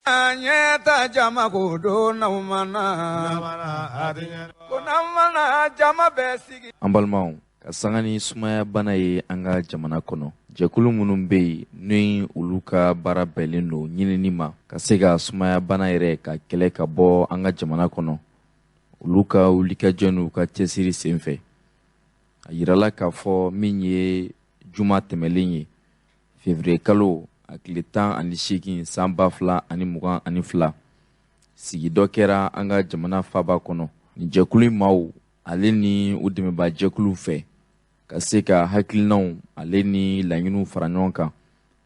Ɲɛta jama ko don na ko mana jama bɛ sigi. An balimaw, ka sanga ni sumayabana ye an ka jamana kɔnɔ, jɛkulu minnu bɛ yen ni olu ka baara bɛnnen don ɲinini ma ka se ka sumayabana yɛrɛ ka kɛlɛ ka bɔ an ka jamana kɔnɔ, olu ka wulikajɔ n'u ka cɛsiri senfɛ, a yirala k'a fɔ min ye juma tɛmɛlen ye, février kalo a tile 18 san 2022, sigi dɔ kɛra an ka jamana faba kɔnɔ nin jɛkulu maaw ale ni u dɛmɛbaa jɛkuluw fɛ, ka se ka hakilinaw ale ni laɲiniw fara ɲɔgɔn kan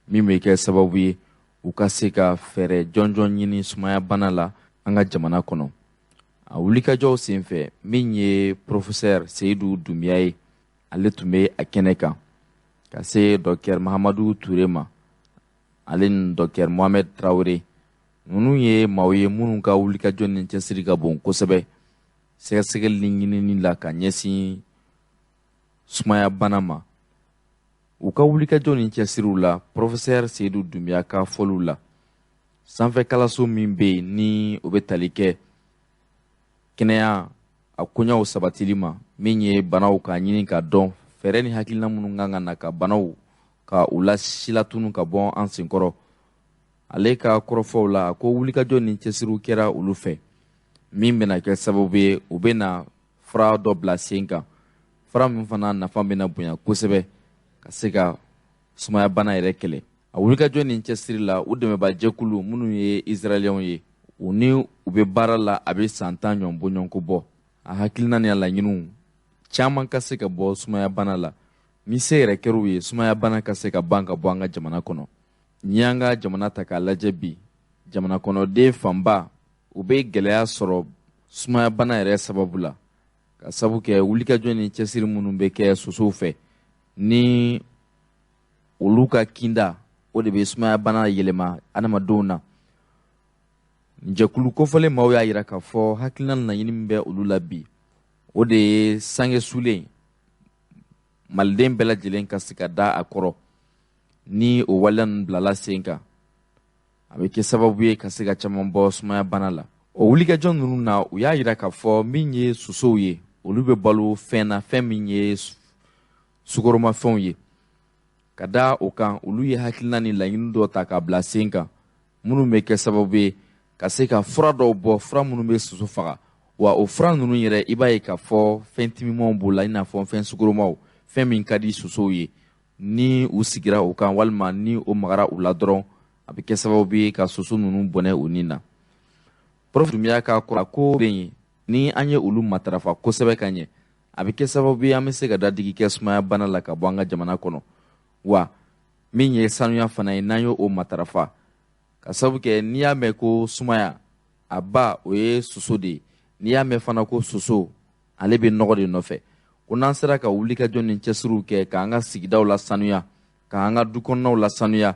min bɛ kɛ sababu ye u ka se ka fɛɛrɛ jɔnjɔn ɲini sumayabana la an ka jamana kɔnɔ. A wulikajɔw senfɛ, min ye professeur Seyidu Dunbiya ye, ale tun bɛ a kɛnɛ kan, ka se docteur Mahamadu Ture ma, ale ni docteur Mohamed Tarawele. Ninnu ye maaw ye minnu ka wulikajɔ ni cɛsiri ka bon kosɛbɛ sɛgɛsɛgɛli ni ɲinini la ka ɲɛsin sumayabana ma. U ka wulikajɔ ni cɛsiriw la, professeur Seyidu Dunbiya ka fɔliw la, sanfɛ kalanso min bɛ yen ni o bɛ tali kɛ kɛnɛya a koɲaw sabatili ma, min ye banaw k'a ɲini ka dɔn fɛɛrɛ ni hakilina minnu kan ka na ka banaw ka u la silatunu ka bɔ an senkɔrɔ, ale ka kɔrɔfɔw la, a ko wulikajɔ ni cɛsiriw kɛra olu fɛ min bɛna kɛ sababu ye u bɛna fura dɔ bila sen kan, fura min fana nafa bɛna bonya kosɛbɛ ka se ka sumayabana yɛrɛ kɛlɛ. A wulikajɔ ni cɛsiri la, u dɛmɛbaa jɛkulu minnu ye Israɛliyɛnw ye, u ni u bɛ baara la a bɛ san 10 ɲɔgɔn bɔɲɔgɔnko bɔ, a hakilina ni a laɲiniw caman ka se ka bɔ sumayabana la, ni se yɛrɛ kɛr'u ye, sumayabana ka se ka ban ka bɔ an ka jamana kɔnɔ. N'i y'an ka jamana ta k'a lajɛ bi, jamana kɔnɔden fanba u bɛ gɛlɛya sɔrɔ sumayabana yɛrɛ sababu la, ka sabu kɛ wulikajɔ ni cɛsiri minnu bɛ kɛ sosow fɛ ni olu ka kinda, o de bɛ sumayabana yɛlɛma adamadenw na. Jɛkulu kofɔlen maaw y'a yira k'a fɔ hakilina laɲini min bɛ olu la bi, o de ye sange sulen Maliden bɛɛ lajɛlen ka se ka da a kɔrɔ. Ni o waleya ninnu bilala sen kan, a bɛ kɛ sababu ye ka se ka caman bɔ sumayabana la. O wulikajɔ ninnu na, u y'a yira k'a fɔ min ye sosow ye, olu bɛ balo fɛn na, fɛn min ye sukoromafɛnw ye. Ka da o kan, olu ye hakilina ni laɲini dɔ ta k'a bila sen kan minnu bɛ kɛ sababu ye ka se ka fura dɔw bɔ, fura minnu bɛ soso faga. Wa o fura ninnu yɛrɛ, i b'a ye k'a fɔ fɛn timimanw b'o la, i n'a fɔ fɛn sukoromaw, fɛn min ka di sosow ye. Ni u sigira o kan walima ni o magara u la dɔrɔn, a bɛ kɛ sababu ye ka soso ninnu bɔnɛ u ni na. Prof Dunbiya ka kɔrɔ ko ye ni an ye olu matarafa kosɛbɛ ka ɲɛ, a bɛ kɛ sababu ye an bɛ se ka dadigi kɛ sumaya bana la ka bɔ an ka jamana kɔnɔ. Wa min ye sanuya fana ye, n'an ye o matarafa, ka sababu kɛ n'i y'a mɛn ko sumaya, a ba o ye soso de ye. N'i y'a mɛn fana ko soso, ale bɛ nɔgɔ de nɔfɛ. Ko n'an sera ka wulikajɔ ni cɛsiriw kɛ k'an ka sigidaw la sanuya, k'an ka du kɔnɔnaw la sanuya,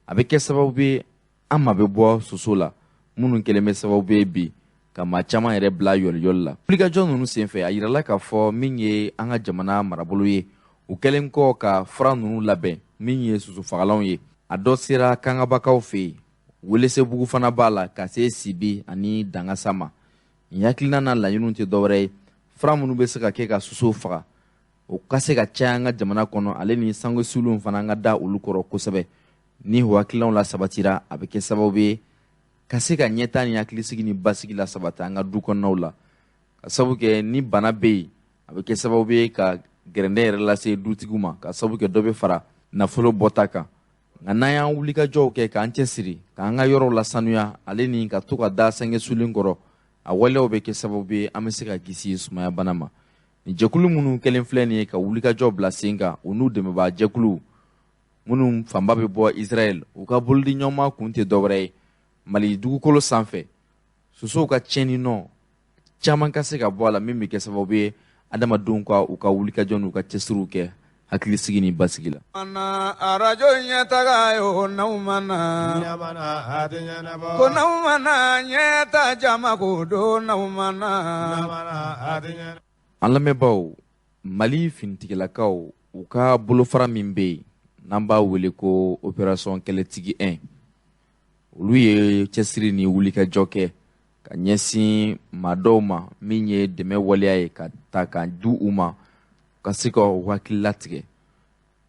a bɛ kɛ sababu ye an ma bɛ bɔ soso la, minnu kɛlen bɛ sababu ye bi ka maa caman yɛrɛ bila yɔliyɔli la. Wulikajɔ ninnu senfɛ, a yirala k'a fɔ min ye an ka jamana marabolo ye, u kɛlen kɔ ka fura ninnu labɛn min ye sosofagalanw ye, a dɔ sera Kangabakaw fɛ yen, Welesebugu fana b'a la, ka se Sibi ani Dangasa ma. Nin hakilina n'a laɲiniw tɛ dɔwɛrɛ ye, fura minnu bɛ se ka kɛ ka sosow faga, o ka se ka caya an ka jamana kɔnɔ, ale ni sange sulenw fana, an ka da olu kɔrɔ kosɛbɛ. Ni o hakilinaw la sabatira, a bɛ kɛ sababu ye ka se ka ɲɛtaa ni hakilisigi ni basigi la sabati an ka du kɔnɔnaw la, ka sababu kɛ ni bana bɛ yen, a bɛ kɛ sababu ye ka gɛrɛndɛ yɛrɛ lase dutigiw ma, ka sababu kɛ dɔ bɛ fara nafolo bɔta kan. Nka n'an y'an wulikajɔw kɛ k'an cɛsiri k'an ka yɔrɔw lasanuya, ale ni ka to ka da sange sulen kɔrɔ, a waleyaw bɛ kɛ sababu ye an bɛ se ka kisi sumayabana ma. Nin jɛkulu minnu kɛlen filɛ nin ye ka wulikajɔ bila sen kan, u n'u dɛmɛbaa jɛkulu minnu fanba bɛ bɔ Israɛl, u ka bolodi ɲɔgɔnma kun tɛ dɔwɛrɛ ye, Mali dugukolo sanfɛ sosow ka tiɲɛni nɔ caman ka se ka bɔ a la, min bɛ kɛ sababu ye adamadenw ka u ka wulikajɔ n'u ka cɛsiriw kɛ hakilisigi ni basigi la. Arajo ɲɛtaga ye o n'aw mana ko n'aw mana ɲɛta jama ko don n'aw mana. An lamɛnbaaw, Mali finitigilakaw u ka bolofara min bɛ yen n'an b'a wele ko opération Kɛlɛtigi 1, Olu ye cɛsiri ni wulikajɔ kɛ ka ɲɛsin maa dɔw ma min ye dɛmɛ waleya ye ka ta ka di u ma ka se ka u hakili latigɛ.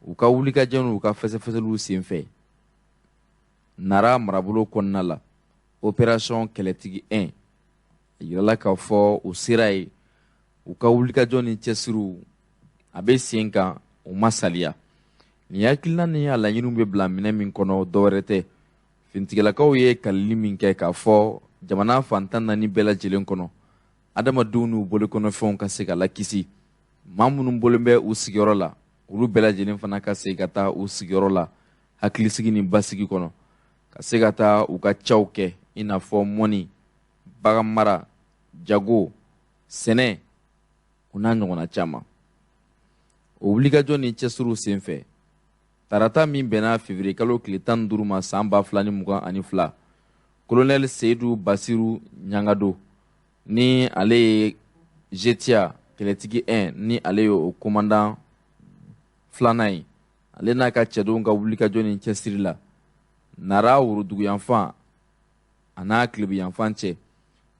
U ka wulikajɔ n'u ka fɛsɛfɛsɛliw senfɛ Nara marabolo kɔnɔna la, opération kɛlɛtigi 1, a yirala k'a fɔ u sera yen. U ka wulikajɔ ni cɛsiriw a bɛ sen kan, u ma saliya. Nin hakilina ni a laɲiniw bɛ bila minɛn min kɔnɔ, dɔwɛrɛ tɛ, finitigilakaw ye kalili min kɛ k'a fɔ jamana fan 14 bɛɛ lajɛlen kɔnɔ, adamadenw n'u bolokɔnɔfɛnw ka se ka lakisi, maa minnu bɔlen bɛ u sigiyɔrɔ la, olu bɛɛ lajɛlen fana ka segin ka taa u sigiyɔrɔ la hakilisigi ni basigi kɔnɔ, ka se ka taa u ka caw kɛ, i n'a fɔ mɔni, bagan mara, jago, sɛnɛ, o n'a ɲɔgɔnna caman. O wulikajɔ ni cɛsiriw senfɛ, tarata min bɛnna février kalo tile 15 ma san 2022, colonel Seyidu Basiru Ɲangado, ni ale ye GTIA kɛlɛtigi 1, ni ale ye o commandant filanan ye, ale n'a ka cɛdenw ka wulikajɔ ni cɛsiri la Nara woroduguyanfan a n'a tilebiyanfan cɛ,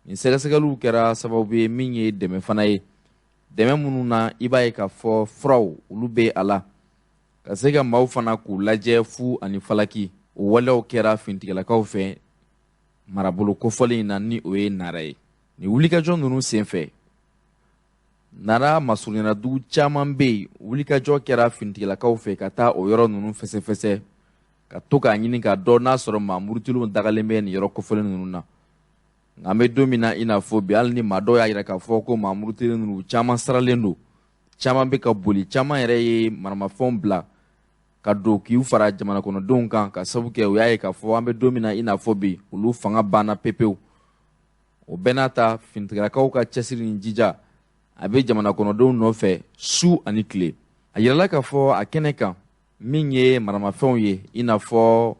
nin sɛgɛsɛgɛliw kɛra sababu ye min ye dɛmɛ fana ye, dɛmɛ minnu na i b'a ye k'a fɔ furaw olu bɛ a la ka se ka maaw fana k'u lajɛ fu ani falaki. O waleyaw kɛra finitigilakaw fɛ marabolo kofɔlen in na, ni o ye Nara ye. Nin wulikajɔ ninnu senfɛ, Nara masurunyana dugu caman bɛ yen, wulikajɔ kɛra finitigilakaw fɛ ka taa o yɔrɔ ninnu fɛsɛfɛsɛ, ka to k'a ɲini k'a dɔn n'a sɔrɔ maa murutilenw dagalen bɛ nin yɔrɔ kofɔlen ninnu na. Nka an bɛ don min na i n'a fɔ bi, hali ni maa dɔw y'a jira k'a fɔ ko maa murutilen ninnu caman saralen don, caman bɛ ka boli, caman yɛrɛ ye maramafɛnw bila ka don k'u fara jamana kɔnɔdenw kan, ka sabu kɛ u y'a ye k'a fɔ an bɛ don min na i n'a fɔ bi, olu fanga banna pepewu. O bɛɛ n'a ta, finitigilakaw ka cɛsiri ni jija a bɛ jamana kɔnɔdenw nɔfɛ su ani tile. A yirala k'a fɔ a kɛnɛ kan, min ye maramafɛnw ye, i n'a fɔ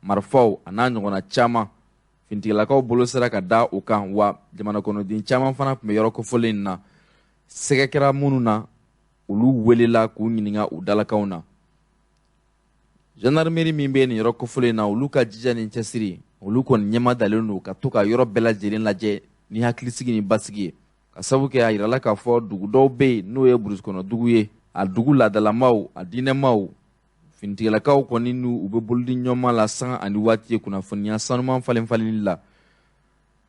marifaw a n'a ɲɔgɔnna caman, finitigilakaw bolo sera ka da o kan. Wa jamana kɔnɔden caman fana tun bɛ yɔrɔ kofɔlen in na, sɛgɛ kɛra minnu na, olu welela k'u ɲininka u dalakanw na. Gendarmerie min bɛ nin yɔrɔ kofɔlen na, olu ka jija ni cɛsiri, olu kɔni ɲɛma dalen don ka to ka yɔrɔ bɛɛ lajɛlen lajɛ ni hakilisigi ni basigi ye, ka sabu kɛ a yirala k'a fɔ dugu dɔw bɛ yen n'o ye burusi kɔnɔ dugu ye, a dugu laadalamaw, a diinɛmaw, finitigilakaw kɔni n'u u bɛ bolodi ɲɔgɔn la san ani waati ye kunnafoniya sanuman falen falenli la.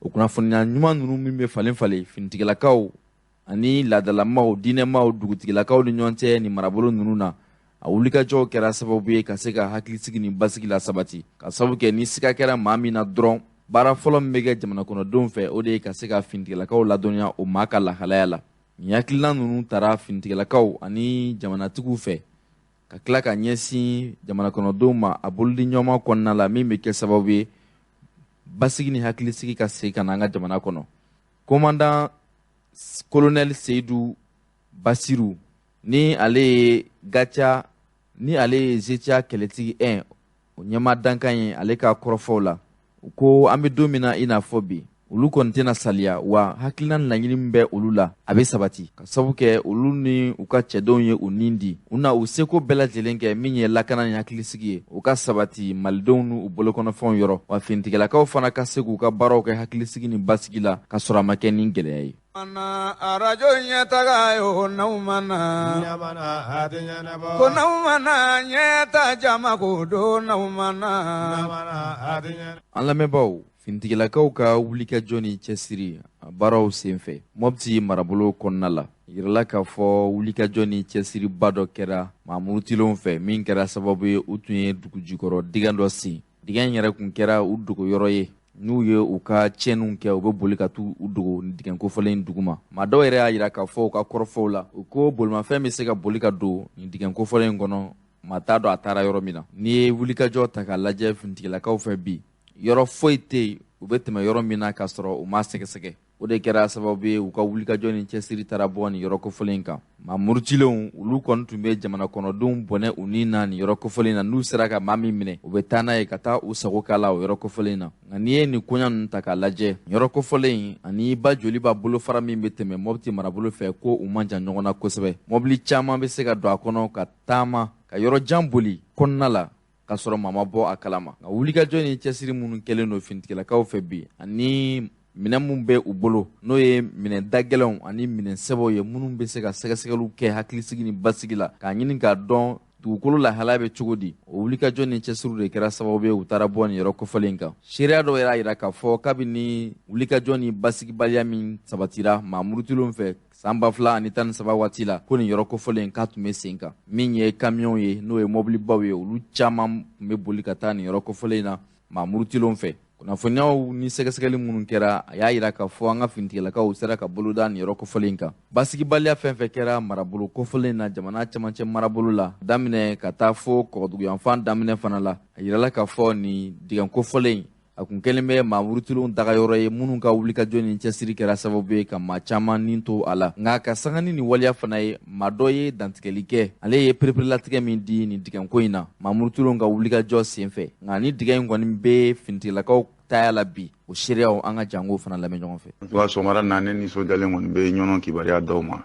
O kunnafoniya ɲuman ninnu min bɛ falen falen finitigilakaw ani laadalamaw, diinɛmaw, dugutigilakaw ni ɲɔgɔn cɛ nin marabolo ninnu na, a wulikajɔw kɛra sababu ye ka se ka hakilisigi ni basigi la sabati, ka sababu kɛ ni siga kɛra maa min na dɔrɔn, baara fɔlɔ min bɛ kɛ jamana kɔnɔdenw fɛ, o de ye ka se ka finitigilakaw ladɔnniya o maa ka lahalaya la. Nin hakilina ninnu tara finitigilakaw ani jamanatigiw fɛ ka tila ka ɲɛsin jamana kɔnɔdenw ma a bolodi ɲɔgɔnma kɔnɔna la, min bɛ kɛ sababu ye basigi ni hakilisigi ka segin ka na an ka jamana kɔnɔ. Commandant colonel Seyidu Basiru, ni ale ye GATIA, ni ale ye GTIA kɛlɛtigi 1 o ɲɛmaa dankan ye, ale ka kɔrɔfɔw la, u ko an bɛ don min na i n'a fɔ bi, olu kɔni tɛna saliya, wa hakilina laɲini min bɛ olu la, a bɛ sabati, ka sabu kɛ olu ni u ka cɛdenw ye u nin di, u na u seko bɛɛ lajɛlen kɛ min ye lakana ni hakilisigi ye, u ka sabati malidenw n'u bolokɔnɔfɛnw yɔrɔ, wa finitigilakaw fana ka se k'u ka baaraw kɛ hakilisigi ni basigi la, ka sɔrɔ a ma kɛ ni gɛlɛya ye. Arajo ɲɛtaga ye, n'aw mana ko n'aw mana ɲɛta jama ko don n'aw mana. An lamɛnbaaw, finitigilakaw ka wulikajɔ ni cɛsiri baaraw senfɛ Mɔpti marabolo kɔnɔna la, yirala k'a fɔ wulikajɔ ni cɛsiriba dɔ kɛra maa murutilenw fɛ, min kɛra sababu ye u tun ye dugu jukɔrɔ dingɛ dɔ sen. Dingɛ in yɛrɛ kun kɛra u dogoyɔrɔ ye, n'u ye u ka tiɲɛniw kɛ, u bɛ boli ka t'u dogo dingɛ kofɔlen in duguma. Maa dɔw yɛrɛ y'a yira k'a fɔ u ka kɔrɔfɔw la, u ko bolimafɛn bɛ se ka boli ka don nin dingɛ kofɔlen in kɔnɔ, maa t'a dɔn a taara yɔrɔ min na. N'i ye wulikajɔ ta k'a lajɛ finitigilakaw fɛ bi, yɔrɔ foyi tɛ yen u bɛ tɛmɛ yɔrɔ min na k'a sɔrɔ u ma sɛgɛsɛgɛ. O de kɛra sababu ye u ka wulikajɔ ni cɛsiri taara bɔ nin yɔrɔ kofɔlen in kan. Maa murutilenw, olu kɔni tun bɛ jamana kɔnɔdenw bɔnɛ u ni na nin yɔrɔ kofɔlen na. N'u sera ka maa min minɛ, u bɛ taa n'a ye ka taa u sago k'a la o yɔrɔ kofɔlen na. Nka n'i ye nin koɲa ninnu ta k'a lajɛ, yɔrɔ kofɔlen in ani ba joliba bolofara min bɛ tɛmɛ Mɔpti marabolo fɛ, ko u man jan ɲɔgɔn na kosɛbɛ. Mɔbili caman bɛ se ka don a kɔnɔ ka taama ka yɔrɔ jan boli kɔnɔna la. k'a sɔrɔ maa ma bɔ a kalama. Nka wulikajɔ ni cɛsiri minnu kɛlen don finitigilakaw fɛ bi ani minɛn minnu bɛ u bolo, n'o ye minɛn dagɛlɛnw ani minɛn sɛbɛw ye minnu bɛ se ka sɛgɛsɛgɛliw kɛ hakilisigi ni basigi la k'a ɲini k'a dɔn dugukolo lahalaya bɛ cogo di, o wulikajɔ ni cɛsiriw de kɛra sababu ye u taara bɔ nin yɔrɔ kofɔlen kan. Seereya dɔw yɛrɛ y'a jira k'a fɔ kabini wulikajɔ ni basigibaliya min sabatira maa murutilenw fɛ san 2013 waati la, ko nin yɔrɔ kofɔlen k'a tun bɛ sen kan. Min ye kamiyɔnw ye, n'o ye mɔbilibaw ye, olu caman tun bɛ boli ka taa nin yɔrɔ kofɔlen na maa murutilenw fɛ. Kunnafoniyaw ni sɛgɛsɛgɛli minnu kɛra, a y'a jira k'a fɔ an ka finitigilakaw sera ka boloda nin yɔrɔ kofɔlen kan. Basigibaliya fɛn fɛn kɛra marabolo kofɔlen na, jamana cɛmancɛ marabolo la, daminɛ ka taa fo kɔgɔduguyanfan daminɛ fana la, a yirala k'a fɔ nin dingɛ kofɔlen a kun kɛlen bɛ maa murutilenw dagayɔrɔ ye minnu ka wulikajɔ ni cɛsiri kɛra sababu ye ka maa caman nin to a la. Nka ka sanga ni nin waleya fana ye, maa dɔ ye dantigɛli kɛ, ale ye pereperelatigɛ min di nin dingɛko in na maa murutilenw ka wulikajɔ sen fɛ. Nka ni dingɛ in kɔni bɛ finitigilakaw taya la bi, o seereyaw an ka jango fana lamɛn ɲɔgɔn fɛ. Wa sɔgɔmada na, ne nisɔndiyalen kɔni bɛ Ɲɔnɔ kibaruya d'aw ma.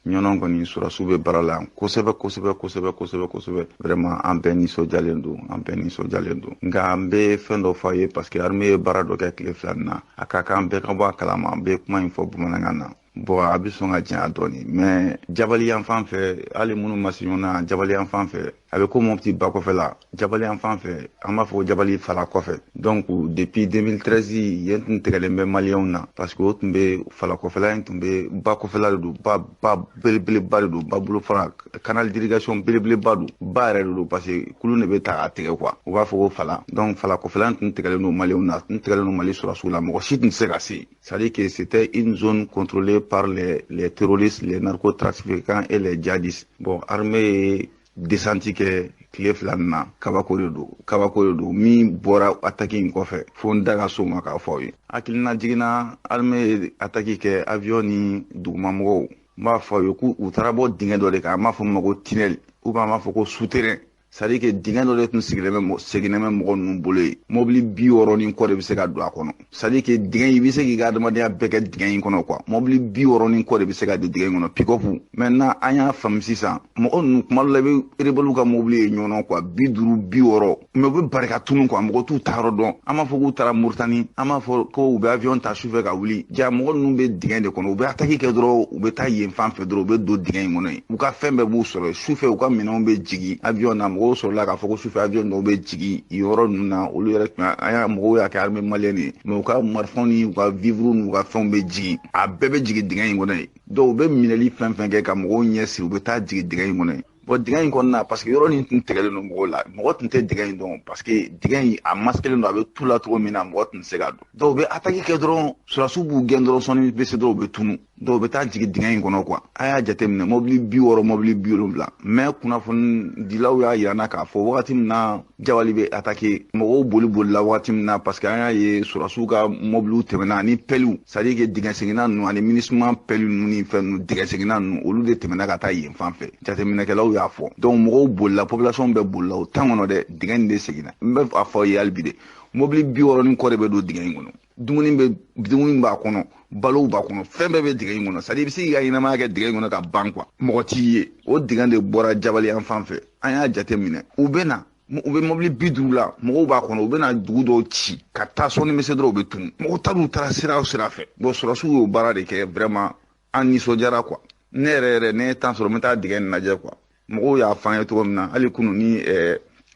Ɲɔnɔ kɔni sɔrɔsiw bɛ baara la kosɛbɛ kosɛbɛ kosɛbɛ kosɛbɛ kosɛbɛ. Vraiment, an bɛɛ nisɔndiyalen don, an bɛɛ nisɔndiyalen don. Nka an bɛ fɛn dɔ fɔ a ye, parce que armée ye baara dɔ kɛ tile 2 nin na, a ka kan bɛɛ ka bɔ a kalama. An bɛ kuma in fɔ bamanankan na. Bon, a bɛ sɔn ka janya dɔɔni, mais Jabali yan fan fɛ, hali minnu ma se ɲɔgɔn na, Jabali yan fan fɛ, a bɛ ko Mopti ba kɔfɛ la, Jabali yan fan fɛ, an b'a fɔ ko Jabali fala kɔfɛ. Donc depuis 2013, yen tun tigɛlen bɛ maliyɛnw na, parce que o tun bɛ fala kɔfɛla in tun bɛ ba kɔfɛla de don, ba belebeleba de don, ba bolofara canal d'irrigation belebeleba don, ba yɛrɛ de don, parce que kulun de bɛ ta k'a tigɛ quoi, u b'a fɔ ko fala. Donc fala kɔfɛla in tun tigɛlen don maliyɛnw na, tun tigɛlen don Mali sɔrɔsiw la, mɔgɔ si tun tɛ se ka se. C'est-à-dire que c'était une zone contrôlée par les terroristes, les narcotrafiquants et les djihadistes. Bon, armée ye descente kɛ tile 2 nin na, kabako de don, kabako de don. Min bɔra attaque in kɔfɛ, fo n da ka so ma k'a fɔ aw ye. Hakilina jiginna, armée ye attaque kɛ avion ni dugumamɔgɔw. N b'a fɔ aw ye k'u taara bɔ dingɛ dɔ de kan, an b'a fɔ min ma ko tunnel, ou bien an b'a fɔ ko souterrain. C'est-à-dire que dingɛ dɔ de tun sigilen bɛ, seginnen bɛ mɔgɔ ninnu bolo yen, mobili 60 ni kɔ de bɛ se ka don a kɔnɔ. C'est-à-dire que dingɛ, i bɛ se k'i ka adamadenya bɛɛ kɛ dingɛ in kɔnɔ quoi, mobili 60 ni kɔ de bɛ se ka don dingɛ in kɔnɔ, pick-up. Maintenant an y'a faamu sisan, mɔgɔ ninnu, kuma dɔ la i bɛ rebelles ka mobili ye ɲɔgɔn quoi, 50, 60, mais u bɛ bari ka tunu quoi, mɔgɔ t'u ta yɔrɔ dɔn. An b'a fɔ k'u taara Moritani, an b'a fɔ ko u bɛ avion ta sufɛ ka wuli. Ja mɔgɔ ninnu bɛ dingɛ de kɔnɔ, u bɛ attaque kɛ dɔrɔn, u bɛ taa yen fan fɛ dɔrɔn, u bɛ don dingɛ in kɔnɔ yen, u ka fɛn bɛɛ b'u sɔrɔ sufɛ, u ka minɛnw bɛ jigin avion na. Mɔgɔw sɔrɔla k'a fɔ ko sufɛ avion dɔw bɛ jigin yɔrɔ ninnu na, olu yɛrɛ tun an y'a mɔgɔw y'a kɛ armée malienne ye, mais u ka marifaw ni u ka vivres n'u ka fɛnw bɛ jigin, a bɛɛ bɛ jigin dingɛ in kɔnɔ yen. Donc u bɛ minɛli fɛn fɛn kɛ ka mɔgɔw ɲɛsiri, u bɛ taa jigin dingɛ in kɔnɔ yen. Bon, dingɛ in kɔnɔna, parce que yɔrɔ nin tun tigɛlen don mɔgɔw la, mɔgɔ tun tɛ dingɛ in dɔn, parce que dingɛ in a masquelen don, a bɛ tu la cogo min na, mɔgɔ tun tɛ se ka don. Donc u bɛ attaque kɛ dɔrɔn, sɔrɔsiw b'u gɛn dɔrɔn, sɔnni bɛ se dɔrɔn, u bɛ tunu. Donc u bɛ taa jigin dingɛ in kɔnɔ quoi. A y'a jateminɛ, mobili 60, mobili 70, mais kunnafonidilaw y'a yira n na k'a fɔ wagati min na Jabali bɛ attaquer, mɔgɔw boli bolila wagati min na, parce que an y'a ye sɔrɔsiw ka mobiliw tɛmɛna ani pɛliw, c'est à dire que dingɛ seginna ninnu ani MINUSMA pɛli ninnu ni fɛn ninnu, dingɛ seginna ninnu, olu de tɛmɛna ka taa yen fan fɛ, jateminɛkɛlaw y'a fɔ. Donc mɔgɔw bolila, population bɛɛ bolila o temps kɔnɔ dɛ, dingɛ in de seginna. N bɛ a fɔ aw ye hali bi dɛ, mobili 60 ni kɔ de bɛ don dingɛ in kɔnɔ, dumuni bɛ, dumuni b'a kɔnɔ, balow b'a kɔnɔ, fɛn bɛɛ bɛ dingɛ in kɔnɔ. C'est à dire i bɛ se k'i ka ɲɛnamaya kɛ dingɛ in kɔnɔ ka ban quoi, mɔgɔ t'i ye. O dingɛ de bɔra Jabali yan fan fɛ. An y'a jateminɛ, u bɛ na, u bɛ mobili 50 la, mɔgɔw b'a kɔnɔ, u bɛ na dugu dɔw ci ka taa sɔnni bɛ se dɔrɔn, u bɛ tunu, mɔgɔ t'u taara sira o sira fɛ. Bon, sɔrɔsiw y'o baara de kɛ, vraiment an nisɔndiyara quoi. Ne yɛrɛ yɛrɛ, ne ye temps sɔrɔ, n bɛ taa dingɛ in lajɛ quoi. Mɔgɔw y'a fɔ an ye cogo min na, hali kunun ni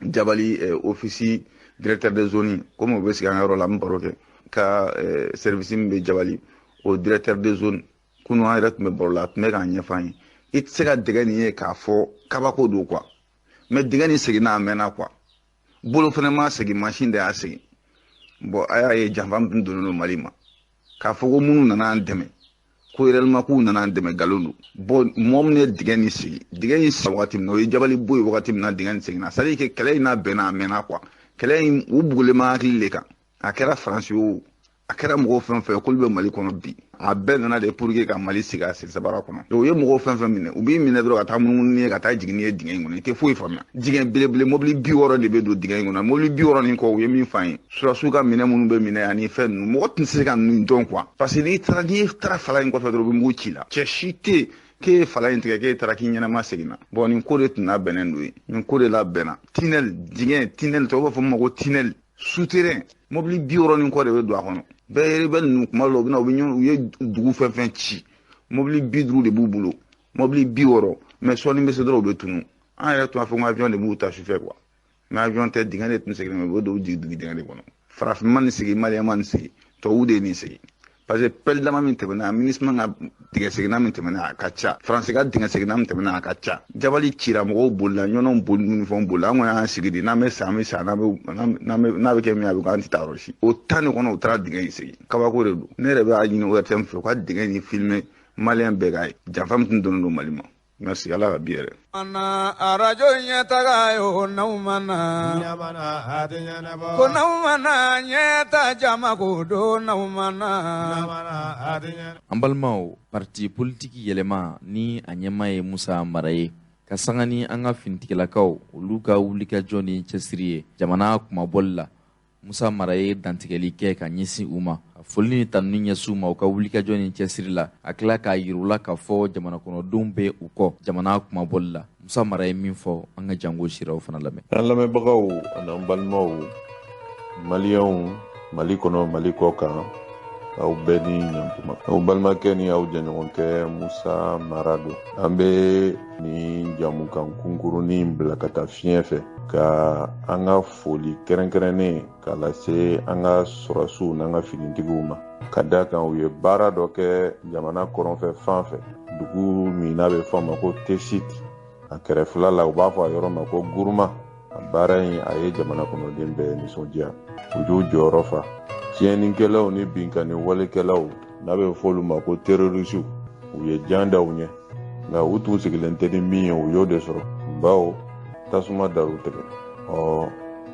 Jabali office directeur de zone, komi u bɛ sigi an ka yɔrɔ la, an bɛ baro kɛ ka service min bɛ Jabali, o directeur de zone, kunun an yɛrɛ tun bɛ baro la, a tun bɛ k'a ɲɛfɔ an ye. I tɛ se ka dingɛ nin ye k'a fɔ kabako don quoi, mais dingɛ nin seginna a mɛnna quoi, bolo fana ma segin, mansin de y'a segin. Bon, a y'a ye janfa min tun donnen don Mali ma, k'a fɔ ko minnu nana an dɛmɛ, ko réellement k'u nana an dɛmɛ, nkalon don. Bon, mɔgɔ min ye dingɛ nin segin, dingɛ in segin wagati min na, o ye Jabali bɔ yen wagati min na, dingɛ nin seginna. C'est à dire que kɛlɛ in n'a bɛnna a mɛnna quoi, kɛlɛ in u bugulen ma hakili de kan. A kɛra Faransi o, a kɛra mɔgɔw fɛn fɛn k'olu bɛ Mali kɔnɔ bi, a bɛɛ nana de pour que ka Mali sigi a siri sabara kɔnɔ. Donc u ye mɔgɔw fɛn fɛn minɛ, u b'i minɛ dɔrɔn ka taa munumunu ye, ka taa jigin n'i ye dingɛ in kɔnɔ, i tɛ foyi faamuya. Dingɛ belebele, mobili 60 de bɛ don dingɛ in kɔnɔ, mobili 60 nin kɔ, u ye min f'an ye, sɔrɔsiw ka minɛ minnu bɛ minɛ ani fɛn ninnu, mɔgɔ tun tɛ se ka ninnu dɔn quoi, parce que n'i taara fala in kɔfɛ dɔrɔn, u bɛ mugu ci la, cɛ si tɛ yen. K'e ye fala in tigɛ, k'e taara k'i ɲɛnama seginna. Bon, nin ko de tun labɛnnen don ye, nin ko de labɛnna. Tunnel, dingɛ tunnel, tubabu b'a fɔ min ma ko tunnel souterrain, mobili 60 ni kɔ de bɛ don a kɔnɔ. Bɛɛ rebelle ninnu, kuma dɔ la, u bɛ na, u bɛ ɲɔgɔn, u ye dugu fɛn fɛn ci, mobili 50 de b'u bolo, mobili 60, mais sɔɔni bɛ se dɔrɔn u bɛ tunu. An yɛrɛ tun b'a fɔ ko avion de b'u ta sufɛ quoi, mais avion tɛ, dingɛ de tun seginnen, u bɛ don u jigin dingɛ de kɔnɔ. Farafin ma nin sigi, maliyɛn ma nin sigi, tubabu de ye nin sigi. Parce que pelle dama min tɛmɛna, MINUSMA ka dingɛ seginna min tɛmɛna, a ka ca. Faransi ka dingɛ seginna min tɛmɛna, a ka ca. Jabali cira, mɔgɔw bolila, ɲɔnɔw boli ni fɛnw bolila. An kɔni y'an sigi de, n'an bɛ sa, an bɛ sa, n'a bɛ kɛ min ye, a bɛ kɛ, an tɛ taa yɔrɔ si. O 10 de kɔnɔ, u taara dingɛ in sigi. Kabako de don. Ne yɛrɛ b'a ɲini ORTM fɛ, u ka dingɛ in filmer, maliyɛn bɛɛ k'a ye. Janfa min tun donnen don Mali ma. Merci, Ala ka bi yɛrɛ. Ana arajo ɲɛtaga ye o, n'aw ma na ko n'aw ma na ɲɛta jama ko don n'aw ma na. An balimaw, parti politiki yɛlɛma ni a ɲɛmaa ye Musa Mara ye, ka sanga ni an ka finitigilakaw olu ka wulikajɔ ni cɛsiri ye jamana kumabɔli la, Musa Mara ye dantigɛli kɛ ka ɲɛsin u ma, ka foli ni tanuni ɲɛsin u ma u ka wulikajɔ ni cɛsiri la, a tila k'a yir'u la k'a fɔ jamana kɔnɔdenw bɛ u kɔ jamana kumabɔli la. Musa Mara ye min fɔ, an ka jango siraw fana lamɛn. An lamɛnbagaw an'an balimaw maliyɛnw, Mali kɔnɔ, Mali kɔ kan, aw bɛɛ ni ɲantuma. Aw balimakɛ ni aw jɛɲɔgɔnkɛ Musa Mara don. An bɛ nin jamukan kunkurunin bila ka taa fiɲɛ fɛ ka an ka foli kɛrɛnkɛrɛnnen k'a lase an ka sɔrɔsiw n'an ka finitigiw ma, ka da kan u ye baara dɔ kɛ jamana kɔrɔnfɛ fan fɛ, dugu min n'a bɛ fɔ a ma ko Tesit, a kɛrɛfɛla la u b'a fɔ a yɔrɔ ma ko Guruma. A baara in, a ye jamana kɔnɔden bɛɛ nisɔndiya, u y'u jɔyɔrɔ fa. Tiɲɛnikɛlaw ni binkanni walekɛlaw n'a bɛ fɔ olu ma ko terrorisiw, u ye jan da u ɲɛ, nka u tun sigilen tɛ ni min ye, u y'o de sɔrɔ, bawo tasuma dar'u tigɛ. Ɔ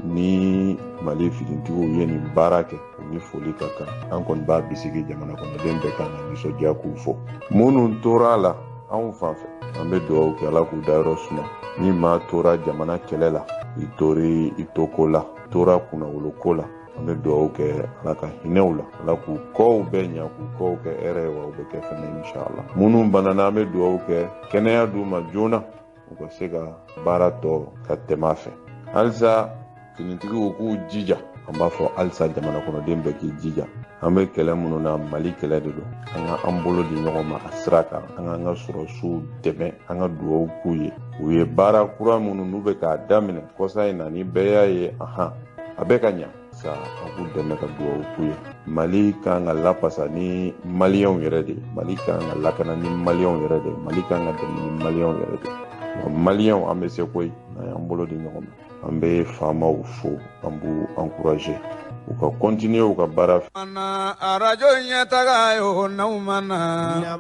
ni Mali finitigiw ye nin baara kɛ, u ni foli ka kan. An kɔni b'a bisigi jamana kɔnɔden bɛɛ kan ka nisɔndiya k'u fɔ. Minnu tora a la anw fan fɛ, an bɛ dugawu kɛ Ala k'u dayɔrɔ suma. Ni maa tora jamana kɛlɛ la, i tori i toko la, tora kunnawolo ko la, an bɛ dugawu kɛ Ala ka hinɛ u la, Ala k'u kɔw bɛɛ ɲa, k'u kɔw kɛ hɛrɛ ye, wa u bɛ kɛ fɛnɛ inshallah. Minnu banana, an bɛ dugawu kɛ kɛnɛya d'u ma joona, u ka se ka baara tɔ ka tɛmɛ a fɛ. Halisa finitigiw k'u jija, an b'a fɔ halisa jamana kɔnɔden bɛɛ k'i jija. An bɛ kɛlɛ minnu na, Mali kɛlɛ de don. An ka an bolo di ɲɔgɔn ma a sira kan, an k'an ka sɔrɔsiw dɛmɛ, an ka dugawu k'u ye. U ye baara kura minnu n'u bɛ k'a daminɛ kɔsa in na, ni bɛɛ y'a ye, ahan, a bɛ ka ɲa sa, an k'u dɛmɛ ka dugawu k'u ye. Mali kan ka lapasa ni maliyɛnw yɛrɛ de ye, Mali kan ka lakana ni maliyɛnw yɛrɛ de ye, Mali kan ka dɛmɛ ni maliyɛnw yɛrɛ de ye. Wa maliyɛnw, an bɛ se koyi n'an y'an bolo di ɲɔgɔn ma. An bɛ faamaw fo, an b'u encourager u ka continuer u ka baara fɛ. Ana arajo ɲɛtaga ye o, n'aw ma na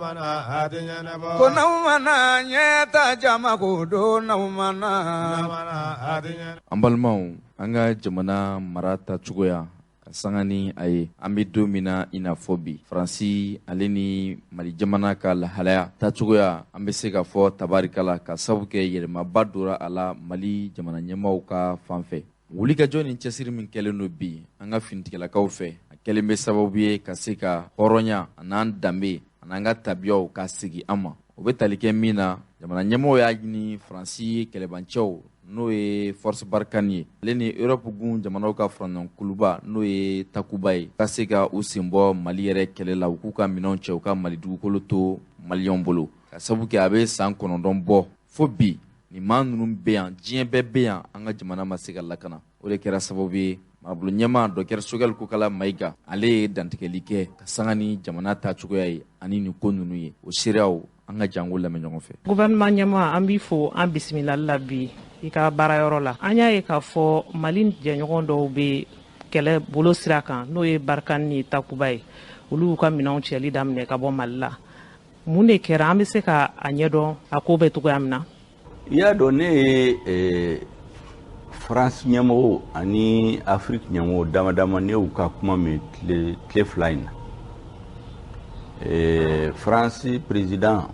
ko n'aw ma na ɲɛta jama ko don n'aw ma na. An balimaw, an ka jamana mara tacogoya ka sanga ni a ye, an bɛ don min na i n'a fɔ bi, Faransi ale ni Mali jamana ka lahalaya tacogoya, an bɛ se k'a fɔ tabarikala, ka sabu kɛ yɛlɛmaba donna a la Mali jamana ɲɛmaaw ka fan fɛ. Wulikajɔ ni cɛsiri min kɛlen don bi an ka finitigilakaw fɛ, a kɛlen bɛ sababu ye ka se ka hɔrɔnya an'an danbe an'an ka tabiyaw ka segin an ma. O bɛ tali kɛ min na, jamana ɲɛmɔgɔw y'a ɲini Faransi kɛlɛbancɛw, n'o ye Force Barkhane ye, ale ni Europe gun jamanaw ka faraɲɔgɔnkuluba, n'o ye Takuba ye, ka se ka u sen bɔ Mali yɛrɛ kɛlɛ la, u k'u ka minɛnw cɛ, u ka Mali dugukolo to maliyɛnw bolo, ka sabu kɛ a bɛ san 9 bɔ fo bi, nin maa ninnu bɛ yan, diɲɛ bɛɛ bɛ yan, an ka jamana ma se ka lakana. O de kɛra sababu ye marabolo ɲɛmaa Dɔkitɛri Sogɛli Kokala Mayiga, ale ye dantigɛli kɛ ka sanga ni jamana taacogoya ye ani nin ko ninnu ye. O seereyaw, an ka jango lamɛn ɲɔgɔn fɛ. Gouvernement ɲɛmaa, an b'i fo, an bisimilali la bi i ka baarayɔrɔ la. An y'a ye k'a fɔ Mali jɛɲɔgɔn dɔw bɛ kɛlɛ bolo sira kan, n'o ye Barkhane ni Takuba ye, olu y'u ka minɛnw cɛli daminɛ ka bɔ Mali la. Mun de kɛra? An bɛ se ka a ɲɛdɔn a ko bɛ cogoya min na? I y'a dɔn, ne ye France ɲɛmɔgɔw ani Afrique ɲɛmɔgɔw dama dama, ne y'u ka kuma mɛn tile 2 in na. France président,